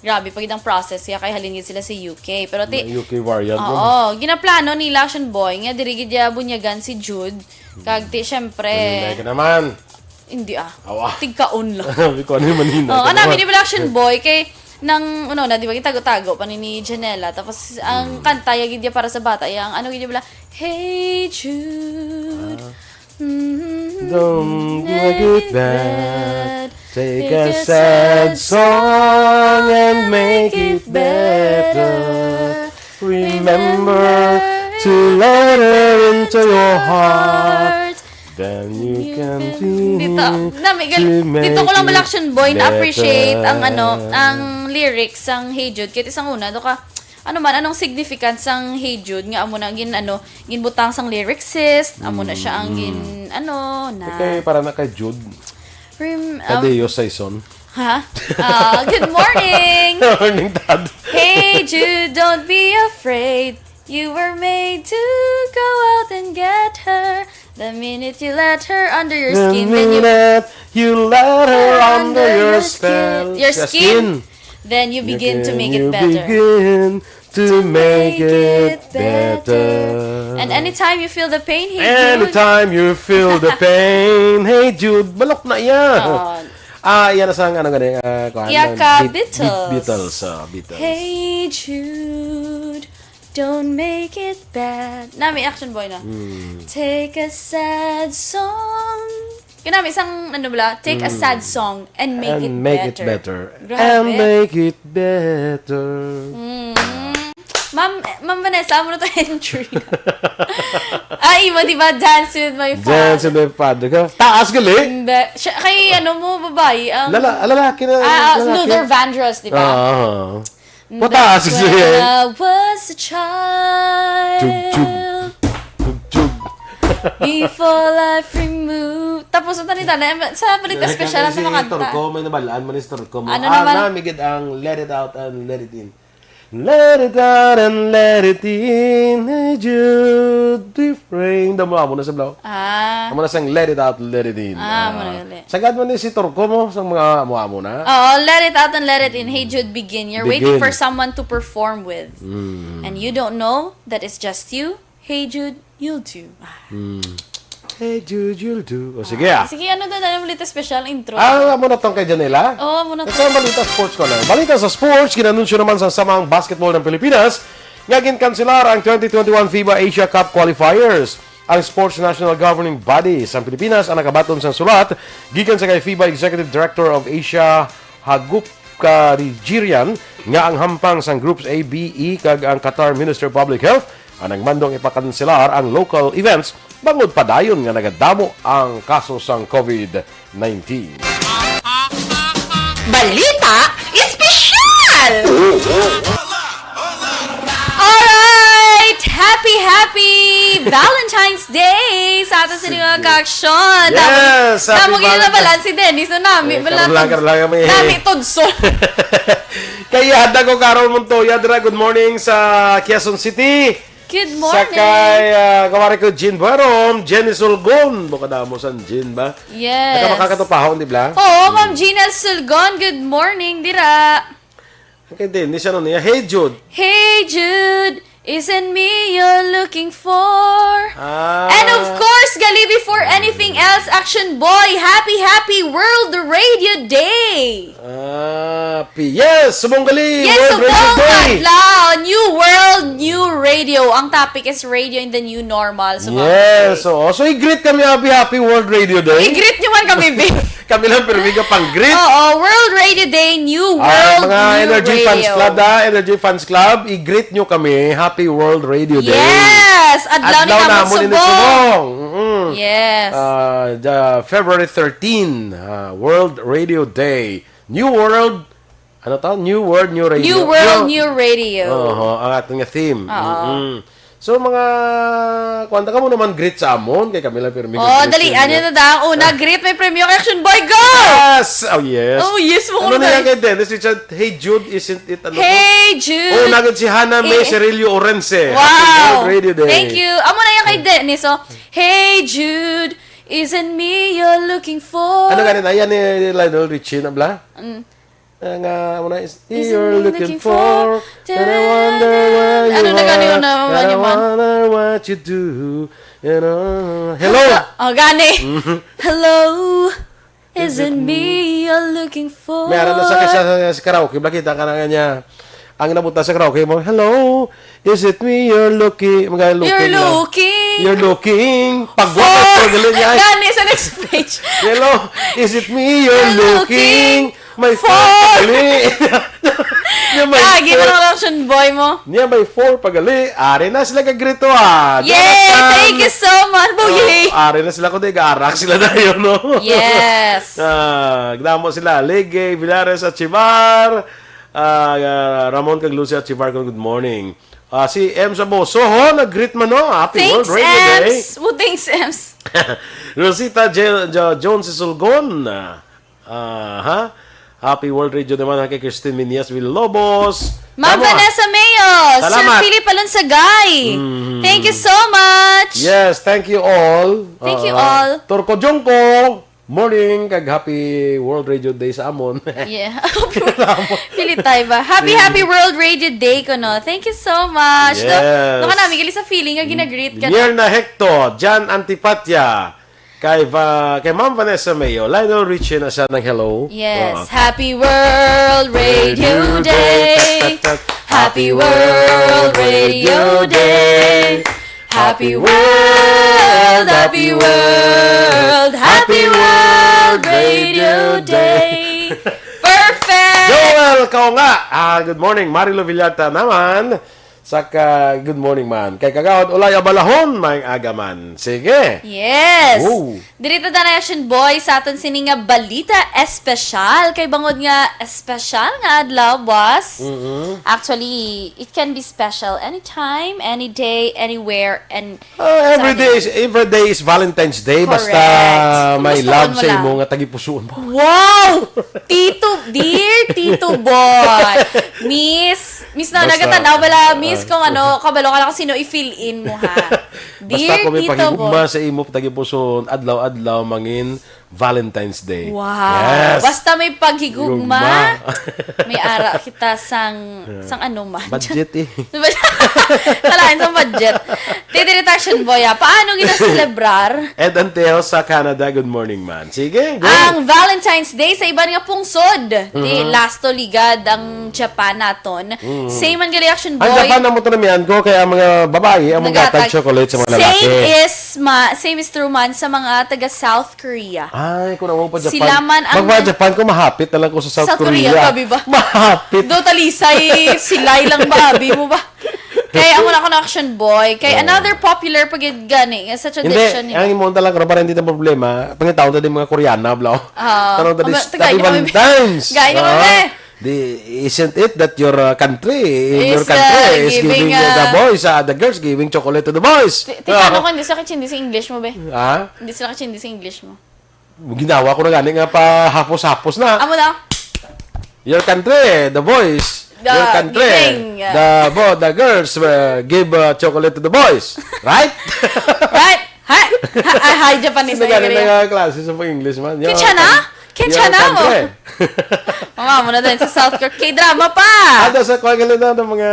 grabe pa gid ang process ya kay halin gid sila sa U K. Pero ti, May U K variant, no? Oo, ginaplano nila Action Boy nga diri gid ya bunyagan si Jude. Kag ti, syempre, Maninday ka naman. Hindi ah. Awa. Tigkaon lang. Sabi ko, ano yung maninday Oo, ka ano, naman? Mini Action Boy kay nang, ano na, di ba, gitago-tago pa ni, ni Janela. Tapos, ang kanta, ya gid ya para sa bata, ya, ang ano gid ya bala, "Hey Jude." Ah. Mm-hmm. Don't make it bad. Take a sad song and make it better. Remember to let her into your heart. Then you can be Dito, nami, gal- to make dito ko lang it bala Action Boy na-appreciate ang, better. Ano, ang lyrics sang Hey Jude. Kahit isang una, do ka, ano man, anong significance sang Hey Jude nga amo na gin, ano, ginbutang sang lyricist, amo na siya ang Mm. gin, ano, na. Eh, kay para na kay Jude. Rem-, um, Tadeo Saison. Ha? Ah, good morning! Morning, Tad. Hey, Jude, don't be afraid. You were made to go out and get her. The minute you let her under your The skin, then you minute you let her under your spell. Your skin. Then you begin to make it better. Then you begin to make it better. And anytime you feel the pain, hey, Jude. Anytime you feel the pain, hey, Jude, balok na iya. Oh. Ah, iya na sang, ano gani, ah, kuwan, Iya ka, Beat-, Beat-, Beatles. Beatles, ah, Beatles. Hey, Jude, don't make it bad. Nami, Action Boy na. Hmm. Take a sad song. Kanami, isang, ano bala, take a sad song and make it better. And make it better. Grabe. And make it better. Mm. Ma'am, Ma'am Vanessa, amo na to entry. Ay, imo, di ba? Dance with my father. Dance with my father ka? Taas gali? Hindi. Siya, kay, ano mo, babae, ang Lala-, lalaki na, Ah, ah, lalaki. Luther Vandross, di ba? Ah, ah. Mataas That's siya. When I was a child. Tug, tug. Tug, tug. Before life removed. Tapos, ito ni Tana, sa balita special ang Kay si makanta. Torco, may nabalaan man ni Torco mo. Ano Ah, naman? Nami gid ang Let It Out and Let It In. Let it out and let it in. Hey, Jude, refrain. Damo, amo na sa blow. Ah. Amo na sang Let It Out, Let It In. Ah, amo na gali. Sagad man ni si Torco mo, sa mga amo-amo na. Oo, let it out and let it in. Hey, Jude, begin. You're waiting Begin. for someone to perform with. Mm. And you don't know that it's just you. Hey, Jude, you'll do. Ah. Mm. Hey, Jude, you'll do. O, sige, ah. Sige, ano na, ano ulit ang special intro? Ah, amo na tong kay Janela? Oo, amo na Ito tong ang balita sports ko lang. Balita sa sports, ginanunsyo naman sa samang basketball ng Pilipinas nga ginkanselar ang twenty twenty-one FIBA Asia Cup qualifiers. Ang Sports National Governing Body sa Pilipinas ang nakabaton sang sulat gikan sa kay FIBA Executive Director of Asia, Hagup Karijirian, nga ang hampang sang Groups A, B, E kag ang Qatar Minister of Public Health Anang mandong ipakanselar ang local events bangod padayon nga nagadamo ang kaso sang COVID nineteen. Balita espesyal! Alright! Happy, happy Valentine's Day sa ato sa mga kaaksyon. Yes, happy Damo gid na Valentine's. Balansi din. Iso nami, Eh, bala karon lang, tod-, karon lang, may- nami todson. Kay Hadag ko Carol Montoya dira, good morning sa Quezon City. Good Sa morning. kay ah, kawari ko Jean Buerom, Jenny Sulgon. Bukod mo sa Jean ba? Yes. Nakamakakatupahon, di ba? Oo, Ma'am Gina Sulgon, good morning, dira. Okay din, ni siya niya. Hey, Jude. Hey Jude, isn't me you're looking for? Ah. And of course, gali before anything else, Action Boy, happy, happy World Radio Day! Ah, pi- yes, subong gali. Yes, World Radio subong Day. Adlaw, new world, new radio. Ang topic is radio in the new normal. So, Yes, so, so i-greet kami, happy, happy World Radio Day. I-greet nyo man kami, babe. Kami lang, pero may pang-greet. Oo, World Radio Day, new Ah, world, mga new Energy radio. Fans Club, ah, Energy Fans Club, i-greet nyo kami. Happy World Radio Day. Yes, adlaw ni Adlaw Kamot namon ini Subong. Subong. Mm-mm. Yes. Ah, the February thirteen, ah, World Radio Day. New World, ano to? New World, New Radio. New World, New Radio. Oho, ang aton nga theme. Oo. Mm-mm. So, mga, kuwanta ka mo naman, greet sa amon, kay kami lang pirmi. Oh, dali, ano na da? Una, greet, may premyo kay Action Boy, go! Yes! Oh, yes. Oh, yes, mo Ano na na yan eh. Kay Dennis Richard? Hey, Jude, isn't it? Ano to? Hey, Jude! Oh, nagad si Hana May Eh. Cirillo Orense. Happy Wow! World Radio Day. Thank you. Amo na yan kay Dennis, oh. Hey, Jude, isn't me you're looking for? Ano ganit? Ayan ni Lionel Richie na bla? Mm. Ang, ah, amo na is, Isn't you're me looking looking for, for, and I wonder where you Ano na gani, are, ano naman and I yun, man? wonder what you do, you know. Hello! Oh, gani. Hello, isn't me you're looking for? May aram na sa, sa, sa karaoke, bakit ka na nga niya? Ang nabuta sa karaoke mo, "Hello, is it me you're looking?" Mga looking You're na. looking. You're looking. Pag For- galing niya. Gani sa next page. "Hello, is it me you're You're looking?" looking May for- four pagali. Niya may Lagi four. na lang Action Boy mo. Niya may four pagali. Ari na sila kagrito, ah. Yay! Jonathan. Thank you so much, Boy! Oh, ari na sila kundi garak sila na yun, no? Yes. Ah, damo sila. Lege, Villares at Chivar. Ah, ah, Ramon kag Lucia at Chivar, good morning. Ah, si Ems Aboso, ho, nag-greet man, no? Happy Thanks, World Radio Day. Ems. Oh, thanks, Ems. Rosita Je- Jo- Jones Sulgon. Ah, ha? Happy World Radio naman ha, kay Christine Minias Villalobos. Ma'am Tama. Vanessa Mayo, Sir Salamat. Philip Alonsagay. Mhm. Thank you so much. Yes, thank you all. Thank you Ah, all. Turco Jongko, morning, kag happy World Radio Day sa amon. Yeah. Pilitay ba? Happy, happy World Radio Day ko, no? Thank you so much. Yes. No, no ka namin, gali sa feeling nga ginagreet ka na. Mirna Hector, Jan Antipatia, kay, Va- kay Ma'am Vanessa Mayo, Lionel Richie na siya ng hello. Yes. Oo. Happy World Radio Day. Happy World Radio Day. Happy World, Happy World, Happy World Radio Day. Perfect! Joel Kaonga, ah, good morning. Marilo Villata naman. Saka, good morning man. Kay Kagawad Ulay Abalahon, may aga man. Sige. Yes. Oh. Diri ta na, Action Boy, sa aton sini nga balita espesyal. Kay bangod nga espesyal nga adlaw, boss. Mm-mm. Actually, it can be special anytime, any day, anywhere, and Ah, every Sabi. day is every day is Valentine's Day, basta Correct. may Kumusta love mo sa lang? Imo nga tagipusoon mo. Wow! Tito, dear Tito Boy. Miss, Miss na Basta, nagatanaw bala, Miss, ah, kung ano, kabalo ka lang kung sino i-fill in mo, ha. Basta Dear kung may Tito paghigugma Boy. Sa imo tagipusoon, adlaw-adlaw mangin Valentine's Day. Wow. Yes. Basta may paghigugma, Higugma. May ara kita sang, sang ano man. Budget eh. Kalain sa budget. Titiritation, boy, ah. Paano gina-celebrar? Ed Anteo sa Canada, good morning man. Sige, go. Ang Valentine's Day sa iban nga pungsod. Di Mhm. last to ligad ang Japan naton. Mhm. Same man gali, Action Ang Boy. Japan na mo to naman ko, kaya ang mga babae, ang mga Nagatag- chocolate sa mga lalaki. Same is ma, same is true man sa mga taga South Korea. Ay, kung ako pa Japan. Sila man ang Magpa Japan ko, mahapit na lang ko sa South, South Korea, grabe ba? Mahapit. Do talisay, silay lang ba, abi mo ba? Kay amo na ako na action boy. Kay Ah. another popular pa gid gani nga sa Hindi, tradition ang nila. imo lang, para hindi na problema, pangitaon ta din mga Koreana, bro. Ah, Tanong ta di amo, sa taga inyo kami, Valentine's. Taga inyo Ah, kami. Di, isn't it that your, uh, country, in your Is, country uh, is giving, giving, uh, the uh, boys, uh, the girls giving chocolate to the boys? Ti-, ti-, Ah. ano ko, hindi sa kitchen, hindi sa English mo, be? Ha? Hindi sa kitchen, hindi sa English mo. Ginawa ko na gani nga pa hapos-hapos na. Amo na. Your country, the boys. The Your country, giving, uh, the bo-, the girls, uh, give, uh, chocolate to the boys. Right? Right? Hi! Hi, ah, hi, Japanese Sino na gani yun, na eh. nga klase sa pang-English man? Your Kinsa na? coun-, Kinsa your na mo? country. Mama mo na din sa South Korea. K-drama pa! Ada sa kwan, galing na ng mga,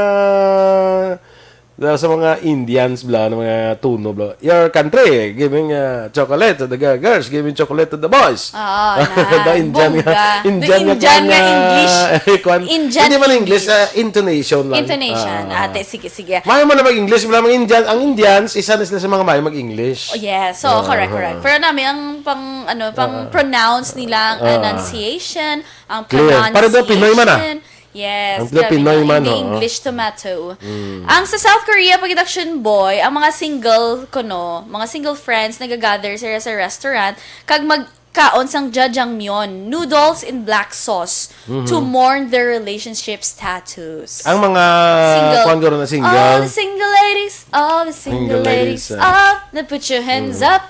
na sa mga Indians, bla, ng mga tuno, bla. Your country, giving, uh, chocolate to the gi-, girls, giving chocolate to the boys. Oo, na. The Indian nga, Bongga. The Indian nga Indian kwan nga nga, English. eh, kwan. Indian Hindi man English, English. uh, intonation lang. Intonation. Ah. Ate, sige, sige. Mayo man na mag-English, wala mang Indian. Ang Indians, isa na sila sa mga mayo mag-English. Oh, yes. So, Ah, correct, ah. correct. Pero nami ang pang, ano, pang Ah. pronounce nila, ang Ah. enunciation, ang Clear. Para daw Pinoy man, ah. pronunciation. Yes, Ang grabe Pinoy na, man, hindi oo. English tomato. Mm. Ang sa South Korea, pag action boy, ang mga single, kuno, mga single friends, nagagather sila sa restaurant, kag mag-, kaon sang jajangmyeon, noodles in black sauce, to Mhm. mourn their relationship status. Ang mga Single. kuwan guro na single. All the single ladies, all the single Single ladies, ladies, ah. up, now put your hands Mm. up,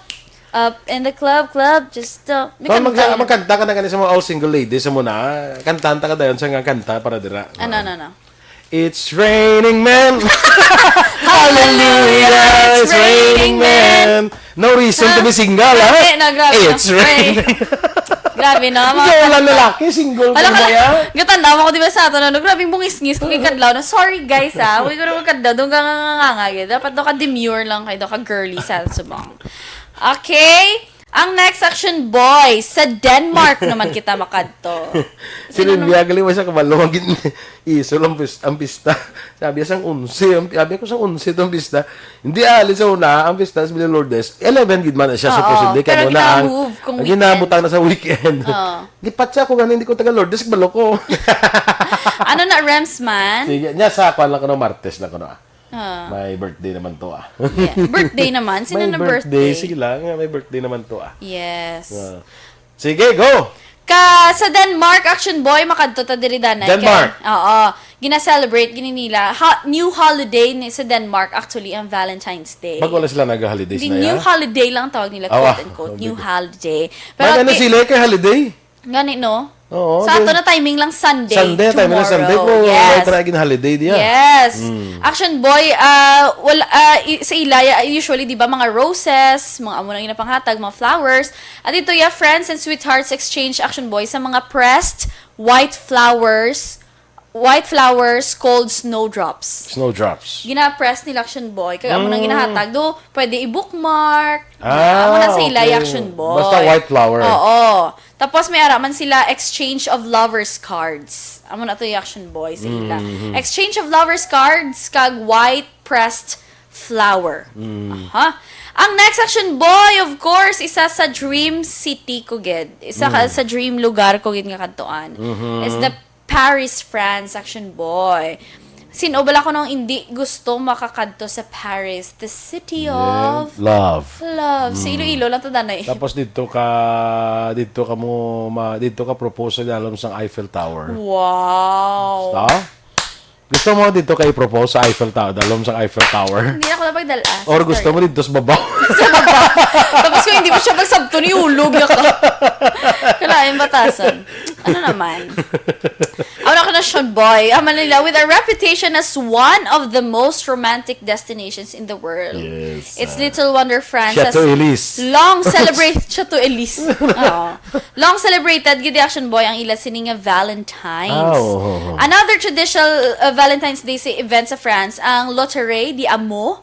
up in the club, club, just don't. May Kung kanta magsa-, yun. magkanta ka na gani sa mga all single ladies, sa muna, kantahan ta ka dayon sa nga kanta para dira. Ano, ano, ano? It's raining men. Hallelujah, it's raining men. No reason to be single, ha? Grabe, no, grabe, no. It's raining. Grabe, no? Mga Ikaw lang kanta. lalaki, single Wala ka ka ba lang. yan? Gatanda mo ko, di ba, sa ato, no? Grabe, bungis-ngis ko kay Kadlaw, no? Sorry, guys, ha? Uy, ko naman Kadlaw, doon ka nga, nga, nga, nga. Dapat daw ka demure lang kayo, daw ka girly sa subong. Okay? Ang next action, boy, sa Denmark naman kita makadto. Si Sino Livia, naman? galing mo siya kabalo, ang gin-, isol ang pis-, ang pista. Sabi niya, sang onse, ang, sabi ko, sang onse itong pista. Hindi, ah, alis sa una, ang pista sa Villa Lourdes, eleven gid man na siya, Oo, supposedly, pero kamo na ang, gina-move kung ang weekend. ginabutang na sa weekend. Oo. Gipat siya ako, gani, hindi ko taga Lourdes, kabalo ko. Ano na, Rems man? Sige, niya sa kwan lang ko, no, Martes lang ko, no, ah. Ah. May birthday naman to, ah. Yeah. Birthday naman? Sino May na birthday, birthday? sige lang. May birthday naman to, ah. Yes. Ah. Sige, go! Ka, sa Denmark, action boy, makadto ta diri danay. Denmark. Kay, oo. Gina-celebrate gini nila. Ha, new holiday ni sa Denmark, actually, ang Valentine's Day. Pag wala sila nag-holidays Di na new yan? holiday lang tawag nila, Awa, quote unquote, new okay. holiday. Pero Magano ti-, sila kay holiday? Gani, no? Oo, Sa ato di- na timing lang Sunday, Sunday, timing lang Sunday, tomorrow. pero Yes. wala talaga yung holiday diya. Yes. Mm. Action boy, ah, wala, ah, i-, sa ilaya, ah, usually, di ba, mga roses, mga amo nang ginapanghatag, mga flowers. At ito, yeah, friends and sweethearts exchange, action boy, sa mga pressed white flowers, white flowers called snowdrops. Snowdrops. Gina-press nila, action boy. Kaya amo nang Mm. ginahatag. Do, pwede i-bookmark. Ah, Amo na sa ilaya, okay. action boy. Basta white flower. Oo. Tapos may ara man sila exchange of lovers cards. Amo na to yung action boy sa ila. Mm-hmm. Exchange of lovers cards kag white pressed flower. Mm. Aha. Ang next action boy, of course, isa sa dream city ko gid. Isa ka Mm. sa dream lugar ko gid nga kadtuan. Mm-hmm. Is the Paris, France, action boy. Sin-o bala ko nung hindi gusto makakadto sa Paris, the city Yeah. of Love. love. Sa Mm. Iloilo lang to, danay. Tapos didto ka, didto ka mo, ma-, didto ka propose sa dalom sang Eiffel Tower. Wow. Basta? Gusto mo didto ka i-propose sa Eiffel Tower, dalom sang Eiffel Tower? Hindi ako napagdala. Or Sorry. gusto mo didto sa babaw? Sa baba. Tapos kung hindi mo siya magsabton, iulog na ka. Kalain batasan. Ano naman? Ako na, action boy. Ah, Manila, with a reputation as one of the most romantic destinations in the world. Yes, It's ah. little wonder France has Chateau Elise. long celebrate-, Chateau Elise. Oo. Long celebrated, gid, action boy, ang ila sini nga Valentine's. Ah, oo, oo, oo. Another traditional, uh, Valentine's Day sa event sa France, ang Loterie d'Amour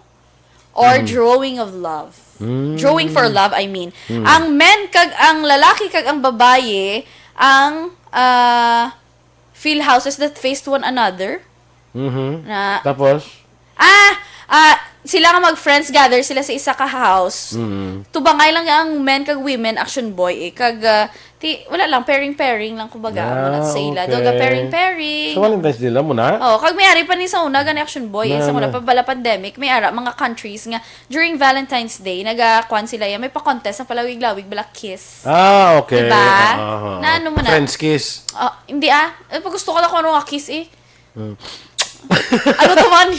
or Mm. Drawing of Love. Mm. Drawing for Love, I mean. Mm. Ang men kag ang lalaki kag ang babaye, ang, ah, feel houses that faced one another. Mhm. Na Tapos? Ah, ah, sila nga mag-friends gather sila sa isa ka house. Mm. Tubangay lang ang men kag women, Action Boy, eh. Kag, ah, ti, wala lang, pairing-pairing lang, kumbaga, Ah, muna sa ila. Daw okay. pairing-pairing. Sa Valentine's Day lang mo na? Oh, kag may ari pa ni sa una, gani, Action Boy, eh, Na, sa una na. pa bala pandemic, may ara, mga countries nga, during Valentine's Day, nagakuan sila yan, may pa-contest ang palawig-lawig bala kiss. Ah, okay. Diba? Ah, ah, Na ano mo na? French kiss. Oh, hindi ah. Eh, pag gusto ko na kung ano nga kiss eh. Hmm. Ano to man?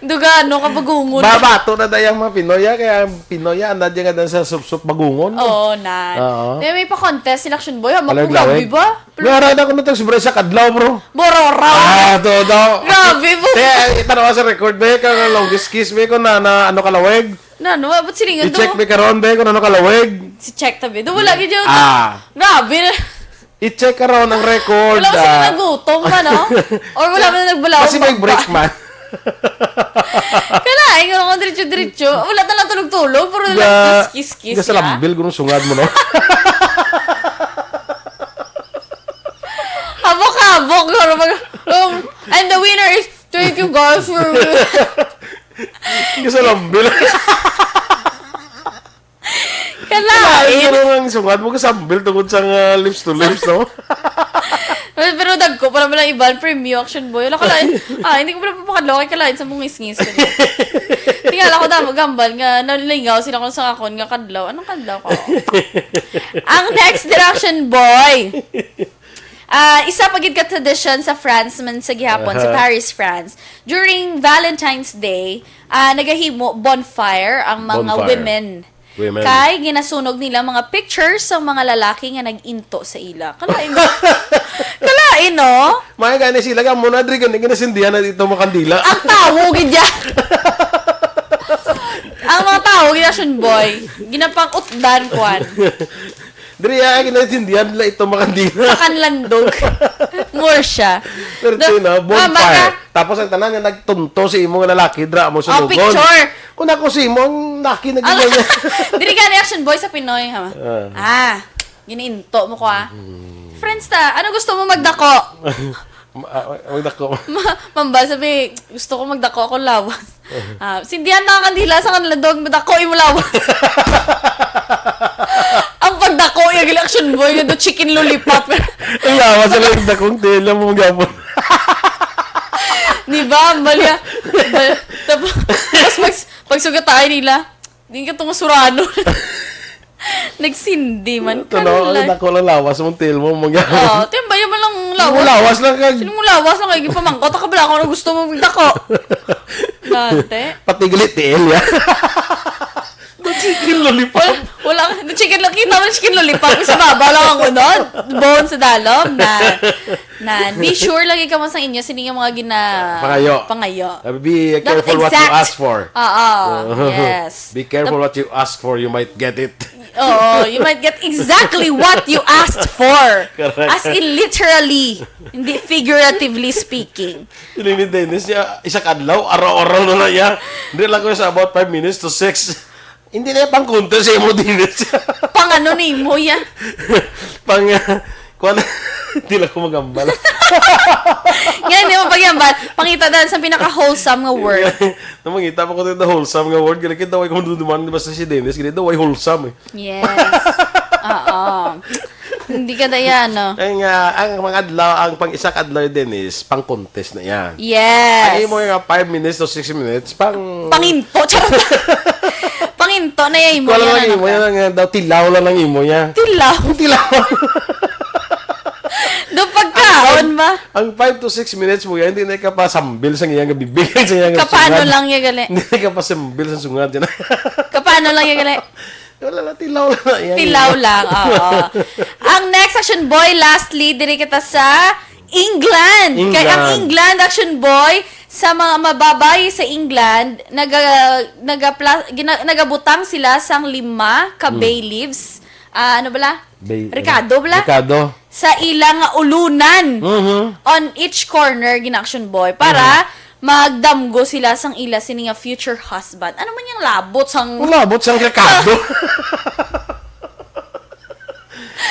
Duga, ano, kabagungon. Babato na dayang mga Pinoy, ah, kaya ang Pinoy, ah, anda dyan nga sa sup-sup bagungon. Oo, na. Oo. Kaya may pa-contest sila, Action Boy. Hamak ko, Palawig-lawig. grabe ba? May ara na ako natag sobra sa kadlaw, bro. Borora. Ah, to, to. Grabe mo. Te, itanaw sa record, be, kung ang longest kiss, be, kung na, na ano kalawig. Na, no? Abot silingan to. I-check, be, karon, be, kung ano kalawig. Si check tabi. Do, wala gid yun. Ah. Grabe na. I-check karon ang record. Wala kasi ah. nagutom man, no? Or wala man nagbalaw. Kasi may break man. Kalain ko lang diretso-diretso. Wala na lang tulog-tulog. Puro na lang Ga- kiss, kiss, kiss. Gasalambil ko ng sungad mo, no? Habok-habok. Garo mag- um, and the winner is, thank you guys for... Gasalambil. Kalain. Pero ang sungad mo, gasambil tungod sa ah, lips to lips, no? Pero dagko pa naman ang iban, premium, Action Boy. Wala, kalain. Ah, hindi ko pala papakadlaw kay kalain sa mong ngis-ngis ko. Tingala ko damo gambal nga nalingaw sila kung sa akon nga kadlaw. Anong kadlaw ko? Ang next, Action Boy. Ah, isa pa gid ka tradisyon sa France man sa gihapon, sa Aha. Paris, France. During Valentine's Day, ah, nagahimo bonfire ang mga Bonfire. Women. Women. Kay ginasunog nila mga pictures sang mga lalaki nga nag-into sa ila. Kalain. Kalain, no? Mga gani sila ka muna, Dre, gani ginasindihan na dito mga kandila. Ang tawo gid ya. Ang mga tawo gid, Action Boy, ginapang-utdan, kwan. Dre, ah, ginasindihan nila ito mga kandila. Sa kanlandog. More siya. Pero The- ito na, Ah, bonfire. baka- Tapos ang tanan niya nagtunto si imo nga lalaki, Dra, mo Oh, sunugon. Picture. Kung ako si imo, ang laki na Ang, ganyan niya. dili ka ni Action Boy sa Pinoy, ha? Ah. Ah, giniinto mo ko, ah. Friends ta, ano gusto mo magdako? Ma- ah, Magdako. Ma- Mambal, sabi, gusto ko magdako akong lawas. Ah, sindihan na ang kandila sa kanila, dog, madako imo lawas. Ang pagdako, yung Action Boy, yung chicken lollipop. Ang lawas sa lang dakong tela mo gapon. Di ba? Ang balya. Bal- Tapos, tapos pag, pagsugat tayo nila, di ka itong surano. Nagsindi man. Ito na, ang Karolan. dako lang lawas mong tail mo, mga Oo, tiyan ba yung malang Mo lawas? lawas lang kag Sino mo lawas lang kayo gipamangkot? Ako bala kung ano gusto mo magdako. Dati. Pati galit tiil, ya. The chicken lollipop. Wala, wala, the chicken, nakita mo yung chicken lollipop, sa baba lang ang unod, bone sa dalom, na, na, be sure lagi ka mo sa inyo, sini yung mga gina... Pangayo. Pangayo. Uh, Be Dapat careful what you exact. ask for. Oo, Uh, yes. Be careful what you ask for, you might get it. Oo, you might get exactly what you asked for. Correct. As in literally, hindi figuratively speaking. Yun yung ni Dennis niya, isa kadlaw, araw-araw na na niya. Hindi lang ko sa about five minutes to six. Hindi na yung pang-contest sa imo, Dennis. Pang ano ni mo ya? Pang, uh, kuwan, hindi lang ko magambal. Ngayon, di mo pagyambal, pangita dahil sa pinaka-wholesome nga word. Namangita pa ko dito wholesome nga word. Gini, kita, way ko maduduman, basta si Dennis, gini, daw, way wholesome eh. Yes. Oo. Hindi ka daya, no? Ay nga, ang mga adlaw, ang pang isa ka adlaw din is pang contest na yan. Yes. Ang imo nga five minutes to six minutes, pang... Panginto. Charot. Panginto na yung imo Wala yan, lang ano imo ka? Yan, nga daw, tilaw lang ang imo niya. Tilaw. Tilaw. Do pagkaon ba? Ang five to six minutes mo yan, hindi na ka pa sambil sa iyang bibig, sa iyang Kapano sungad. Lang yung gali? Hindi na ka pa sambil sa sungad yan. Kapano lang yung gali? Wala lang, tilaw lang na yan. Tilaw lang, oo. Ang next, Action Boy, lastly, diri kita sa England. Kay ang England. England, Action Boy, sa mga mababay sa England, naga, nagapla, gina, nagabutang sila sang lima ka Hmm. bay leaves. Ah, ano bala? Bay, Rekado bala? Rekado. Sa ilang ulunan. Mhm. On each corner, gina-Action Boy. Para magdamgo sila sang ila sini nga future husband. Ano man yung labot sang... Ang labot sang rekado.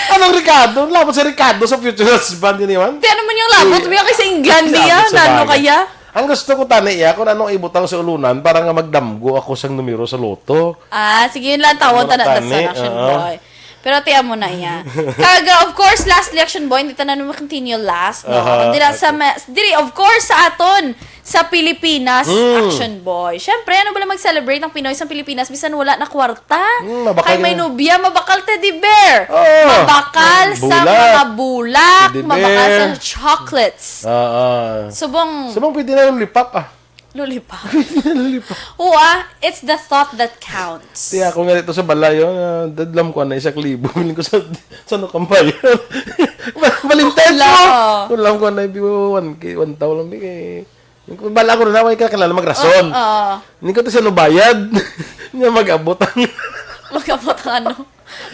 Anong rekado? Ang labot sa rekado sa future husband yun, Iwan? Di, ano man yung labot? Di, May kay sa England labot niya. sa Nano bagay. Kaya? Ang gusto ko tani iya, kung ano ibutang sa ulunan para nga magdamgo ako sang numero sa loto. Ah, sige, yun lang tawon Mura ta na tani, sa action oo. boy. Pero tiyan mo na iya. Kag, uh, of course, last election boy, hindi ta na naman continue last, no? Aha, Dira sa, okay. ma- diri, of course, sa aton, sa Pilipinas, Mm. action boy. Siyempre, ano ba lang mag-celebrate ang Pinoy sa Pilipinas, bisan wala na kwarta? Mm, mabakal Kay may nga. nubya, mabakal teddy bear. Oo. Mabakal sa Bulak. mga bulak, Teddy mabakal sa bear. chocolates. Ah, ah. Subong Subong pwede na yung lipap, ah. Lollipop. Lollipop. Oo, ah, it's the thought that counts. Tiya ako nga dito sa balay, oh, ah, dadlam ko na isa ka libo. Biling ko sa, sa no kampay. Valentine Wala ko. ko. Wala ko na, one K, one thousand lang, eh. Bala ko na, may kakilala, magrason. Oo, oo. Hindi ko to siya no bayad. Niya mag-abot ang Mag-abot ang ano?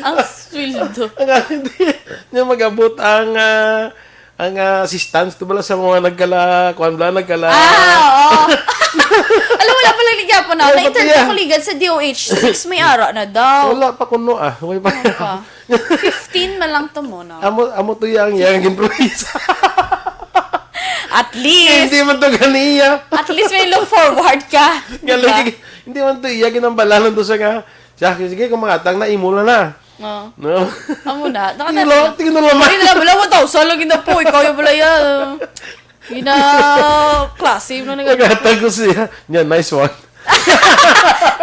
Ang sweldo. Ang, hindi. Niya mag-abot ang, ah, ang, ah, assistance to bala sa mga nagkala, kuwan bala, nagkala. Ah, oo. Alam mo, wala pa lang ligya po na. Wala pa Na-interview tiya. ko ligad sa D O H six, may ara na daw. Wala pa kuno, ah. Wala pa. Ano pa? Fifteen man lang to mo, no? Amo, amo to yang, yang ginpromise. At least, Hindi man to ganiya. at least may look forward ka. Diba? Galing, hindi man to iya ginambalanan to sa nga. Siya, sige, kung mga atang na, imo na na. Oo. No? Amo na. Tingnan Nakadala lang, na. tingnan lang, Hindi na lang, wala, one thousand lang ginapo. Ikaw yung wala yan. Yun na, klase mo na nag- Naghatag ko siya. Yan, nice one.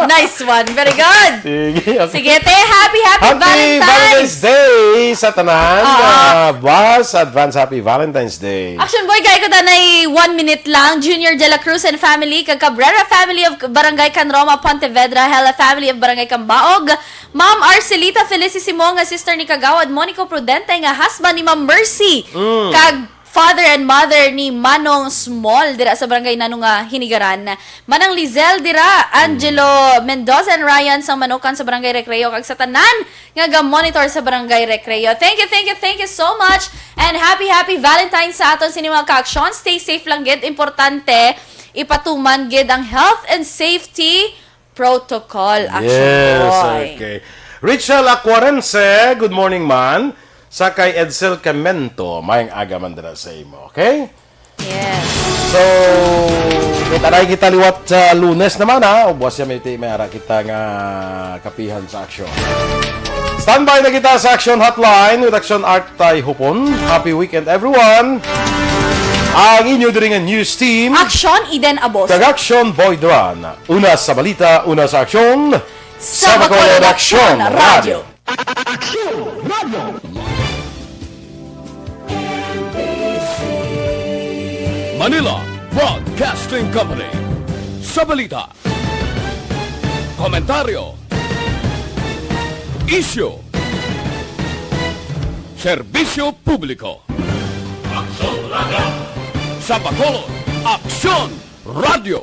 Nice one. Very good. Sige, okay. Sige, te. Happy, happy Happy Valentine's. Valentine's Day sa tanan. Oo. Ah, boss, advance happy Valentine's Day. Action boy, kaya ko tanay one minute lang. Junior de la Cruz and family, kag Cabrera family of Barangay Can Roma, Pontevedra, Hela family of Barangay Cambaog, Ma'am Arcelita Felicissimo nga sister ni Kagawad Monico Prudente nga husband ni Ma'am Mercy, Mm. kag father and mother ni Manong Small dira sa Barangay Nano nga Hinigaran. Manang Lizelle dira, Angelo Mendoza and Ryan sang Manukan sa Barangay Recreo, kag sa tanan nga ga-monitor sa Barangay Recreo. Thank you, thank you, thank you so much. And happy, happy Valentine's sa aton sini mga ka-aksyon. Stay safe lang gid. Importante, ipatuman gid ang health and safety protocol, action Yes, boy. okay. Rachel Aquarense, good morning, man. Sa kay Edsel Camento, mayang aga man dira sa imo, okay? Yes. So, may taray kita liwat sa Lunes naman, ha? O buwas siya may ti-, may ara kita nga kapihan sa aksyon. Standby na kita sa Action Hotline with Action Art Tay Hupon. Happy weekend, everyone! Ang inyo diri nga news team. Action, Eden Abos. Kag Action, Boy Duran. Una sa balita, una sa aksyon, Sa Bacolod Aksyon Radio. Aksyon Radio. Manila Broadcasting Company. Sa balita, komentaryo, isyu, serbisyo publiko. Aksyon Radio. Sa Bacolod, Aksyon Radio.